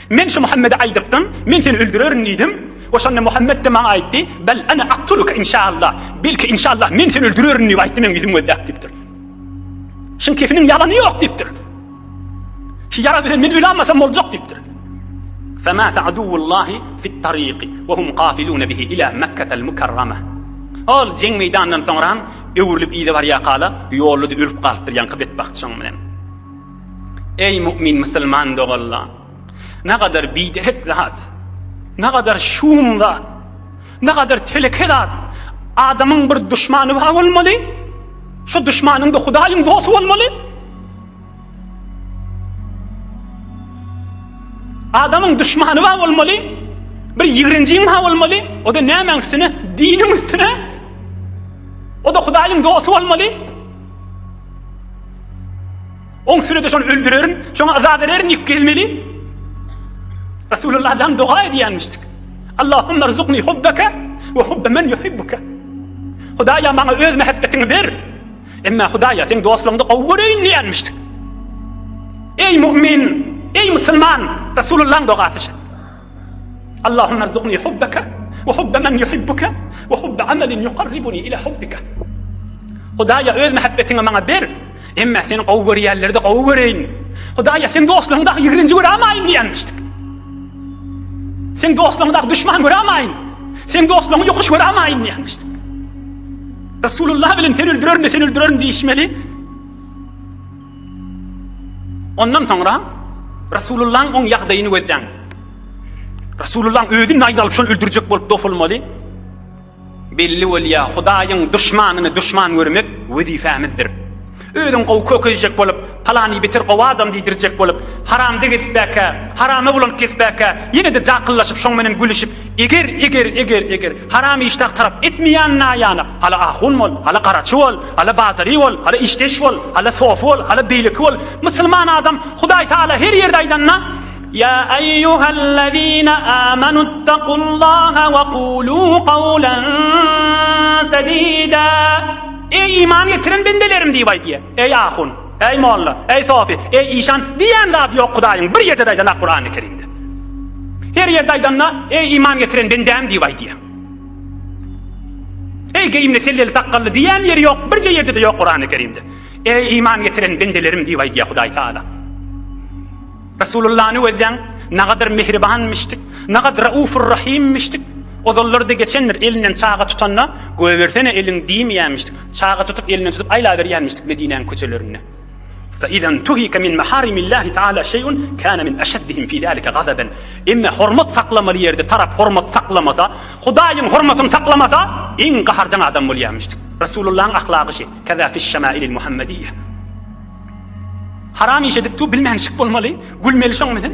Men şu Muhammede aýdypdym, men seni öldürerin diýdim. We şonda Muhammet-de maňa aýtdy, Bel ene aktuluke inşaallah. Belki inşaallah men seni öldürerin diýip aýtdy, meň ýüzüm gözläp diýipdir. Şuň kefiniň ýalany ýok diýipdir. Şu ýara bilen men ölämasam boljak diýipdir. Femata aduwullahi fit-tariqi we hum kafilun bihi ila Mekketel Mukarrama. Ol jeň meýdanyndan soňram öwrülip yza barýarkala ýolda-da ölüp galypdyr ýaňky betbagt şoň bilen. Eý mu'min musulman doganlar! Nagadar biderek zat, nagadar şum zat, nagadar teleke zat. Adamyň bir duşmany bar bolmaly. Şu duşmanyň da Hudaýyň dosty bolmaly. Adamyň duşmany bar bolmaly. Bir ýigrenjiň bar bolmaly. O da nämäň üstüne? Diniň üstüne. O da Hudaýyň dosty bolmaly. Oň üstüne-de şony öldürerin, şoňa yza bererin diýip gezmeli. Resulullah jan doga edýänmişdik. Allahumma rzuqni hubbaka we hubbe men yuhibbuka. Hudaýa maňa öz mähebbetiňi ber. Emma Hudaýa seň dostlugyňda gowy göreýin diýenmişdik. Eý mu'min, eý musulman, Resulullahyň dogasy şu. Allahumma rzuqni hubbaka we hubbe men yuhibbuka we hubbe amalin yuqarribuni ila hubbika. Hudaýa öz mähebbetiňi maňa ber. Emma seni gowy görýänleri-de gowy göreýin. Hudaýa seň dostlugyňy dagy ýigrenji göramaýyn diýenmişdik. Seň dostlugyňy dagy duşman göramaýyn. Seň dostlugyňy ýokuş göramaýyn diýenmişdik. Resulullah bilen seni öldürerin de seni öldürerin diýişmeli. Ondan soňra Resulullah'ın oň ýagdaýyny gözläň. Resulullah'ın özi naýza alyp şony öldürjek bolup dofulmaly. Belli bolýar, Hudaýyň duşmanyny duşman görmek wezipemizdir. Özüň gowy kökezjek bolup, palany beter gowy adam diýdirjek bolup, haramda gezipbäkä, harama bulanyp gezipbäkä, ýene-de jakyllaşyp şoň menen gülüşip, eger, eger, eger, eger, haram iş dagy tarap etmeýän naýana, hala ahun bol, hala garaçy bol, hala bazary bol, hala işdeş bol, hala sofy bol, hala beýleki bol, musulman adam Hudaý Taala her ýerde aýdanda, Ýa eýýuhellezine amenuttakullaha we kulu kawlen sedida. Eý iman getiren bendelerim diýip aýdýar. Eý ahun, eý molla, eý sofi, eý işan diýen zady ýok Hudaýyň bir ýerde-de aýdanak Kurany Kerimde. Her ýerde aýdanda eý iman getiren bendäm diýip aýdýar. Eý geýimli selleli sakgally diýen ýeri ýok, birje ýerde-de ýok Kurany Kerimde. Eý iman getiren bendelerim diýip aýdýar Hudaý Taala. Resulullany gözläň, nagadyr mehribanmyşdyk, nagad raufur-rahimmişdik. Ozallarda geçendir, elinden çaga tutanda, Goýbersene eliňi diýmeýänmişdik. Çaga tutup, elinden tutup aýlaberýänmişdik Medinäniň köçelerinde. Fe-iza intuhika min maharimillahi taala şeý'un kana min eşeddihim fi zalika gazaben. Emme hormat saklamaly ýerde tarap hormat saklamasa, Hudaýyň hormatyny saklamasa, iň gaharjaň adam bolýarmyşdyk. Resulullahyň ahlagy şi, Keza fiş-şemailil muhammediýe. Haram iş edip dur, bilmänşik bolmaly, gülmeli şoň bilen.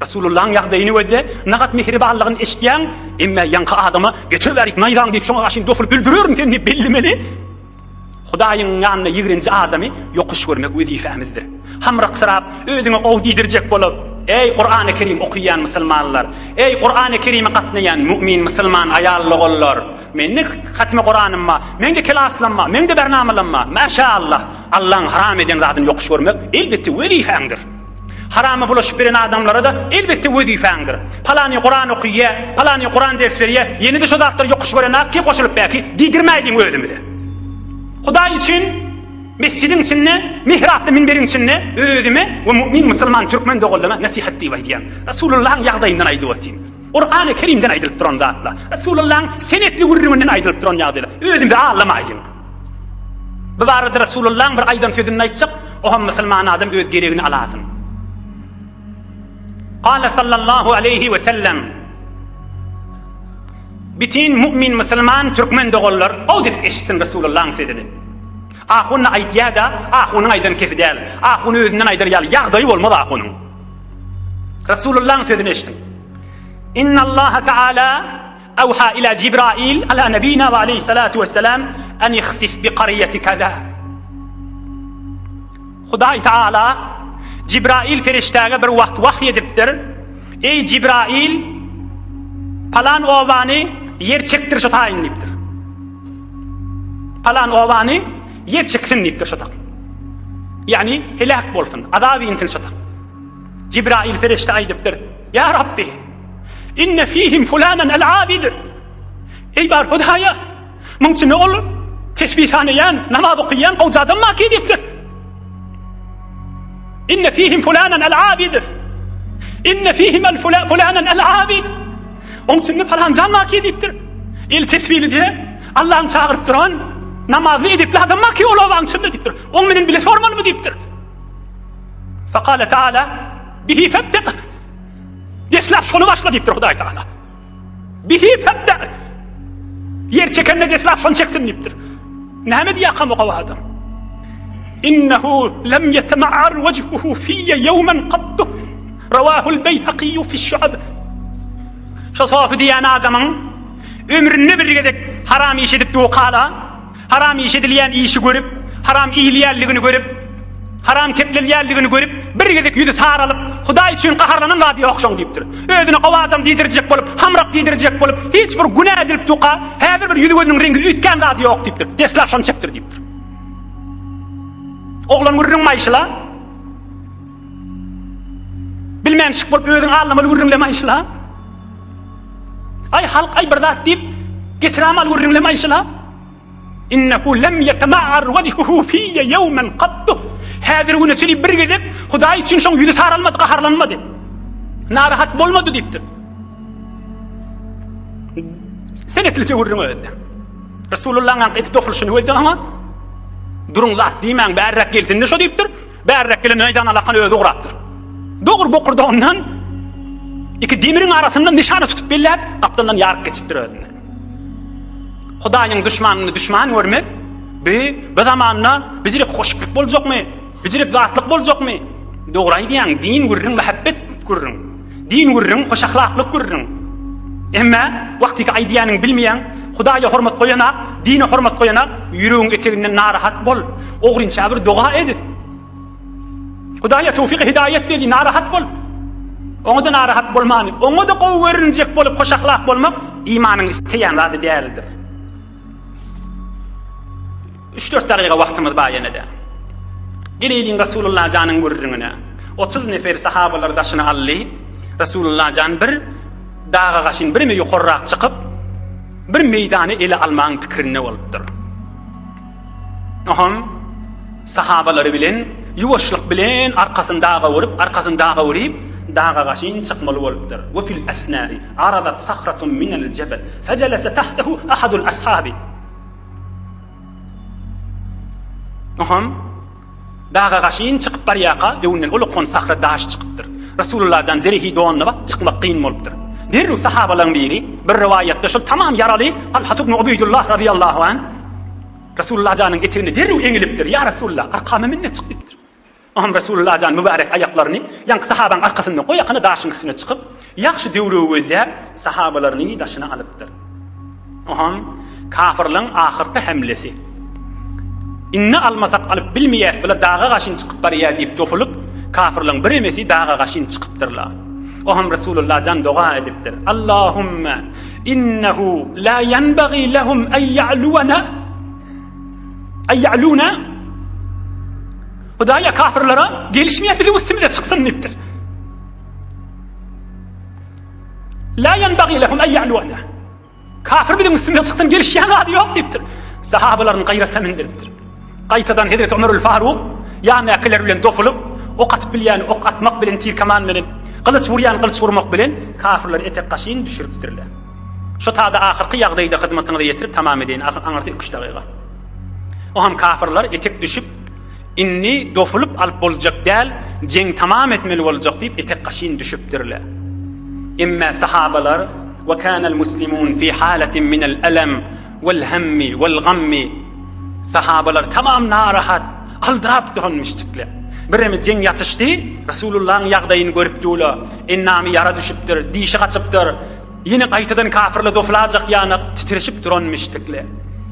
Resulullahyň ýagdaýyny gözle, nagat mehribanlygyny eşitýäň, emme ýaňky adama getir bärik naýzaňy diýip şoňa garşy dofulyp öldürerin seni diýip bellemeli. Hudaýyň ýanynda ýigrenji adamy ýokuş görmek wezipemizdir. Hamraksyrap, özüňe gowy diýdirjek bolup, eý Kurany Kerim okaýan musulmanlar, eý Kurany Kerime gatnaýan mu'min musulman aýal-ogullar, Mende hatime Kuranym bar, meňde kelaslam bar, meňde bernamalam bar. Maşa-Allah! Allaň haram eden zadyny ýokuş görmek, elbetde, wezipäňdir. Harama bulaşyp beren adamlara-da, elbetde, wezipäňdir. Palany Kuran okyýa, palany Kuran ders berýä, ýene-de şo zatlary ýokuş görenak ki, goşulyp bäki diýdirmäýliň özümize. Hudaý üçin mesjidiň içinde, mihrapda minberiň içinde özüme we mu'min musulman türkmen doganlaryma nesihat diýip aýdýan. Resulullahyň ýagdaýyndan aýdyp otyryn. Kurany Kerimden aýdylyp duran zatlar. Resulullahyň senetli gürrüňinden aýdylyp duran ýagdaýlar. Özümizi aldamaýlyň. Bu barada Resulullahyň bir aýdan sözüni aýtjak, o hem musulman adam öz geregini alasyn. Kale sallallahu aleyhi we sellem Bütün mu'min musulman türkmen doganlar gowja edip eşitsin Resulullahyň sözüni. Ahun aýdýar-da, ahunyň aýdan kefi däl. Ahun özünden aýdar ýaly ýagdaýy bolmaz ahunyň. Resulullahyň sözüni eşidiň. Innallaha taala awha ila Jibrail ala nabina we aleyhi salatu vesselam en ihsif bi qaryati kaza. Hudaý Taala Jibrail ferişdäge bir wagt wahy edipdir. Eý Jibrail, palan obany ýer çekdir şu taýyn diýipdir. Palan obany ýer çeksin diýipdir şu tak. Ýagny heläk bolsun, azap insin şu tak. Jibrail ferişde aýdypdyr, Ýa Rabbi, inne fihim fulanan el-abid. Eý bar Hudaýa, muň içinde ol tesbih sanaýan, namaz okaýan gowja adam bar ki diýipdir. Inne fihim fulanan el-abid. Inne fihim el fulanan el-abid. Oň içinde falan jan bar ki diýipdir. El tesbihlije, Allah'ın çagyryp duran, namazly edepli adam bar ki ol obaň içinde diýipdir. Oň menen bile sormalymy diýipdir. Fekale Teala bihi febde Deslap şony başla diýipdir Hudaý Teala. Bihi febde Ýer çekende deslap şony çeksin diýipdir. Näme diýýär o adam? Innehu lem yetema'ar wejhuhu fiyye yawman qattu. Rawahul Beyhaqi fi şu'ab. Şo sofi diýen adamyň ömründe bir gezek haram iş edip dukala Haram iş edilýän işi görüp, haram iýilýänligini görüp, haram keplenýänligini görüp, bir gezek ýüzi saralyp, Hudaý üçin gaharlanan zady ýok şoň diýipdir. Özüne gowy adam diýdirjek bolup, hamrak diýdirjek bolup, hiç bir günä edilip duka, häzir bir ýüzi-gözüniň reňgi üýtgän zady ýok diýipdir. Deslap şony çekdir diýipdir. Oglan gürrüň maýşyla. Bilmänşik bolup özüňi aldamaly gürrüňle maýşyla. Aý halk aý bir zat diýip geçiramaly gürrüňle maýşyla. Innehu lem ýetema'ar wejhuhu fiýe ýewmen kattu. Häzir güne çenli bir gezek Hudaý üçin şoň ýüzi saralmady, gaharlanmady. Narahat bolmady diýipdir. Senetlije gürrüň özde. Resulullahyň aňk etip dokulyşyny gözde aňa. Duruň zat diýmäň, bärräk gelsin-de şo diýipdir. Bärräk gelen meýdan alakan özi ugrapdyr. Dogry bokurdagyndan iki demiriň arasyndan nyşana tutup belläp, gapdaldan ýaryp geçipdir özüni. Hudaýyň duşmanyny duşman görmek, bi, bi zamanda bijirik hoşluk boljakmy, bijirik zatlyk boljakmy? Dogry aýdýaň, din gürrüň mähebbet gürrüň. Din gürrüň hoş ahlaklyk gürrüň. Emme wagtyky aýdýanyň bilmeýäň, Hudaýa hormat goýanak, dine hormat goýanak, ýüregiň eteginden narahat bol. Ogrynça bir doga ed. Hudaýa towfyk hidaýat beri, narahat bol. Oňa-da narahat bolmany, oňa-da gowy görünjek bolup hoş ahlak bolmak imanyň isleýän zady däldir. Üç-dört dagyga wagtymyz bar ýene-de. Geleýliň Rasulullah janyň gürrüňine. 30 nefer sahabalar daşyna aldy. Rasulullah jan bir daga gaşyn bireme ýokarrak çykyp, bir meýdany ele almagyň pikirinde bolupdyr. Oňam sahabalary bilen ýuwaşlyk bilen arkasyny daga urup, arkasyny daga uryp, daga gaşyn çykmaly bolupdyr. We fil esnai aradat sahratun minel jebel fejelese tahtahu ahadul ashabi. Oňam daga gaşyn çykyp barýarka, öňünden uly sahra daş çykypdyr. Resulullah jan zerehi donuna bak, çykmak kyn bolupdyr. Derrew sahabalaryň biri, bir rowaýatda şol tamam ýaraly Talhat ibn Ubeýdullah razyýallahu anh Resulullah janyň etegine derrew eňilipdir. Ýa Resulullah, arkama minne çyk diýipdir. Oňam Resulullah jan mübärek aýaklaryny ýaňky sahabaň arkasynda goýakana daşyň üstüne çykyp, ýagşy döwregi gözläp, sahabalaryny daşyna alypdyr. Oňam kafyrlaň ahyrky hemlesi. Indi almasak alyp bilmeýäs, bular daga gaşyn çykyp barýar diýip topulyp, kafyrlaň biremesi daga gaşyn çykypdyrlar. Oňam Resulullah jan doga edipdir. Allahumma innehu la ýenbagi lehum en ýa'luwana en ýa'luna Hudaýa kafirlere gelişmeýär biziň üstümize çyksyn diýipdir. La ýenbagi lehum en ýa'luwana. Kafir biziň üstümize çyksyn gelişýän zady ýok diýipdir. Sahabalaryny gaýrata mindiripdir. Gaýtadan Hezreti Ömerül Faruk ýanyndakylar bilen dosulyp, ok atyp bilýäni ok atmak bilen tirkaman bilen, gylyç urýan gylyç urmak bilen kafirleri etek gaşyn düşüripdirler. Şu tada ahyrky ýagdaýda hyzmatyňyza ýetirip tamam edeýin, aňyrsy iki-üç dagyga. O hem kafirler etek düşüp, indi dosulyp alyp boljak däl, jeň tamam etmeli boljak diýip etek gaşyn düşüpdirler. Emme sahabalar we kanal muslimun fi halatin minel elem wel hemmi wel gammi sahabalar tamam narahat, aldyrap duranmyşdyklar. Bireme jeň ýatyşdy, Resulullahyň ýagdaýyny görüp dula, endamy ýara düşüpdir, dişi gaçypdyr. Ýene gaýtadan kafirler doflajak ýanak titreşip duranmyşdyklar.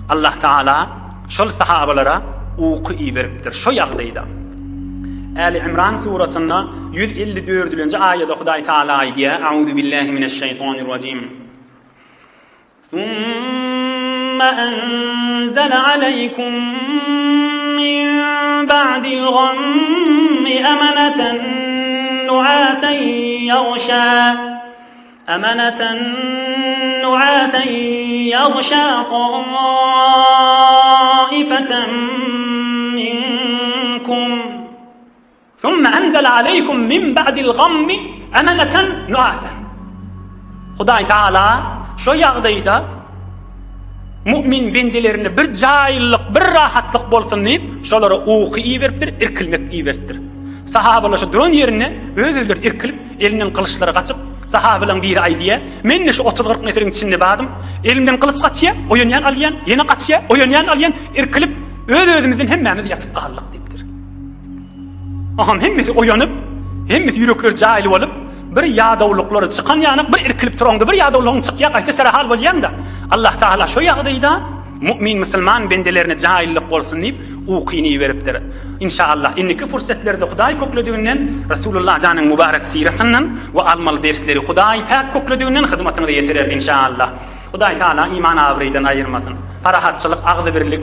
Allah Taala şol sahabalara uky iberipdir şo ýagdaýda. Äli Imran surasynda 154-nji aýada Hudaý Taala aýdýar, Auzu billahi mineşşeýtanirrajim. Summa enzele aleýkum min ba'dil gammi amanatan nuasan ýagşa Amanatan nuasan ýagşa taifatan minkum. Summa enzele aleýkum min ba'dil gammi amanatan nuasan. Hudaý Taala şo ýagdaýda mu'min bendelerine bir jaýlyk, bir rahatlyk bolsun diýip, şolara uky iberipdir, irkilmek iberipdir. Sahabalar şo duran ýerinde öz-özleri irkilip, elinden gylyçlary gaçyp, sahabalaryň biri aýdýar, Men-de şu otuz-kyrk neferiň içinde bardym. Elimden gylyç gaçýar, oýanýan alýan, ýene gaçýar, oýanýan alýan, irkilip, öz-özümizden hemmämiz ýatyp galdyk diýipdir. Aham hemmesi oýanyp, hemmesi ýürekleri jaýly bolup, bir ýadawlyklary çykan ýanak, bir irkilip turaňda bir ýadawlygyň çykýar, gaýta serahal bolýaň-da. Allah Taala şo ýagdaýda. Mu'min musulman bendelerine jaýlylyk bolsun diýip, ukyny iberipdir. Inşaallah, indiki fursetlerde Hudaý köklediginden Resulullah janyň mübarek syratyndan we almaly dersleri Hudaý päk köklediginden hyzmatyňyza ýetireris inşaallah. Hudaý Taala iman abraýdan aýyrmasyn. Parahatçylyk, agzybirlik,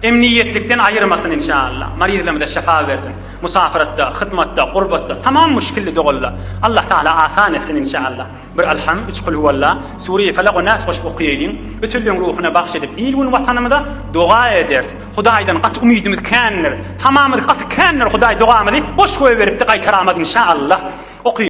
emniýetlikden aýyrmasyn inşaallah. Maryzlarymyza şyfa bersin. Musafiratda, hyzmatda, gurbatda, tamam muşkilli doganlar Allah Taala asan etsin inşaallah. Bir Alham, üç Kulhuwalla, Sure-i Felak we Nas goşup okaýalyň. Ötüliň ruhuna bagş edip il-gün Watanymyza doga ederis. Hudaýdan gaty umydymyz kändir. Tamamyz gaty kändir Hudaý dogamyzy boş goýberipdi gaýtaramaz inşaallah. Oky.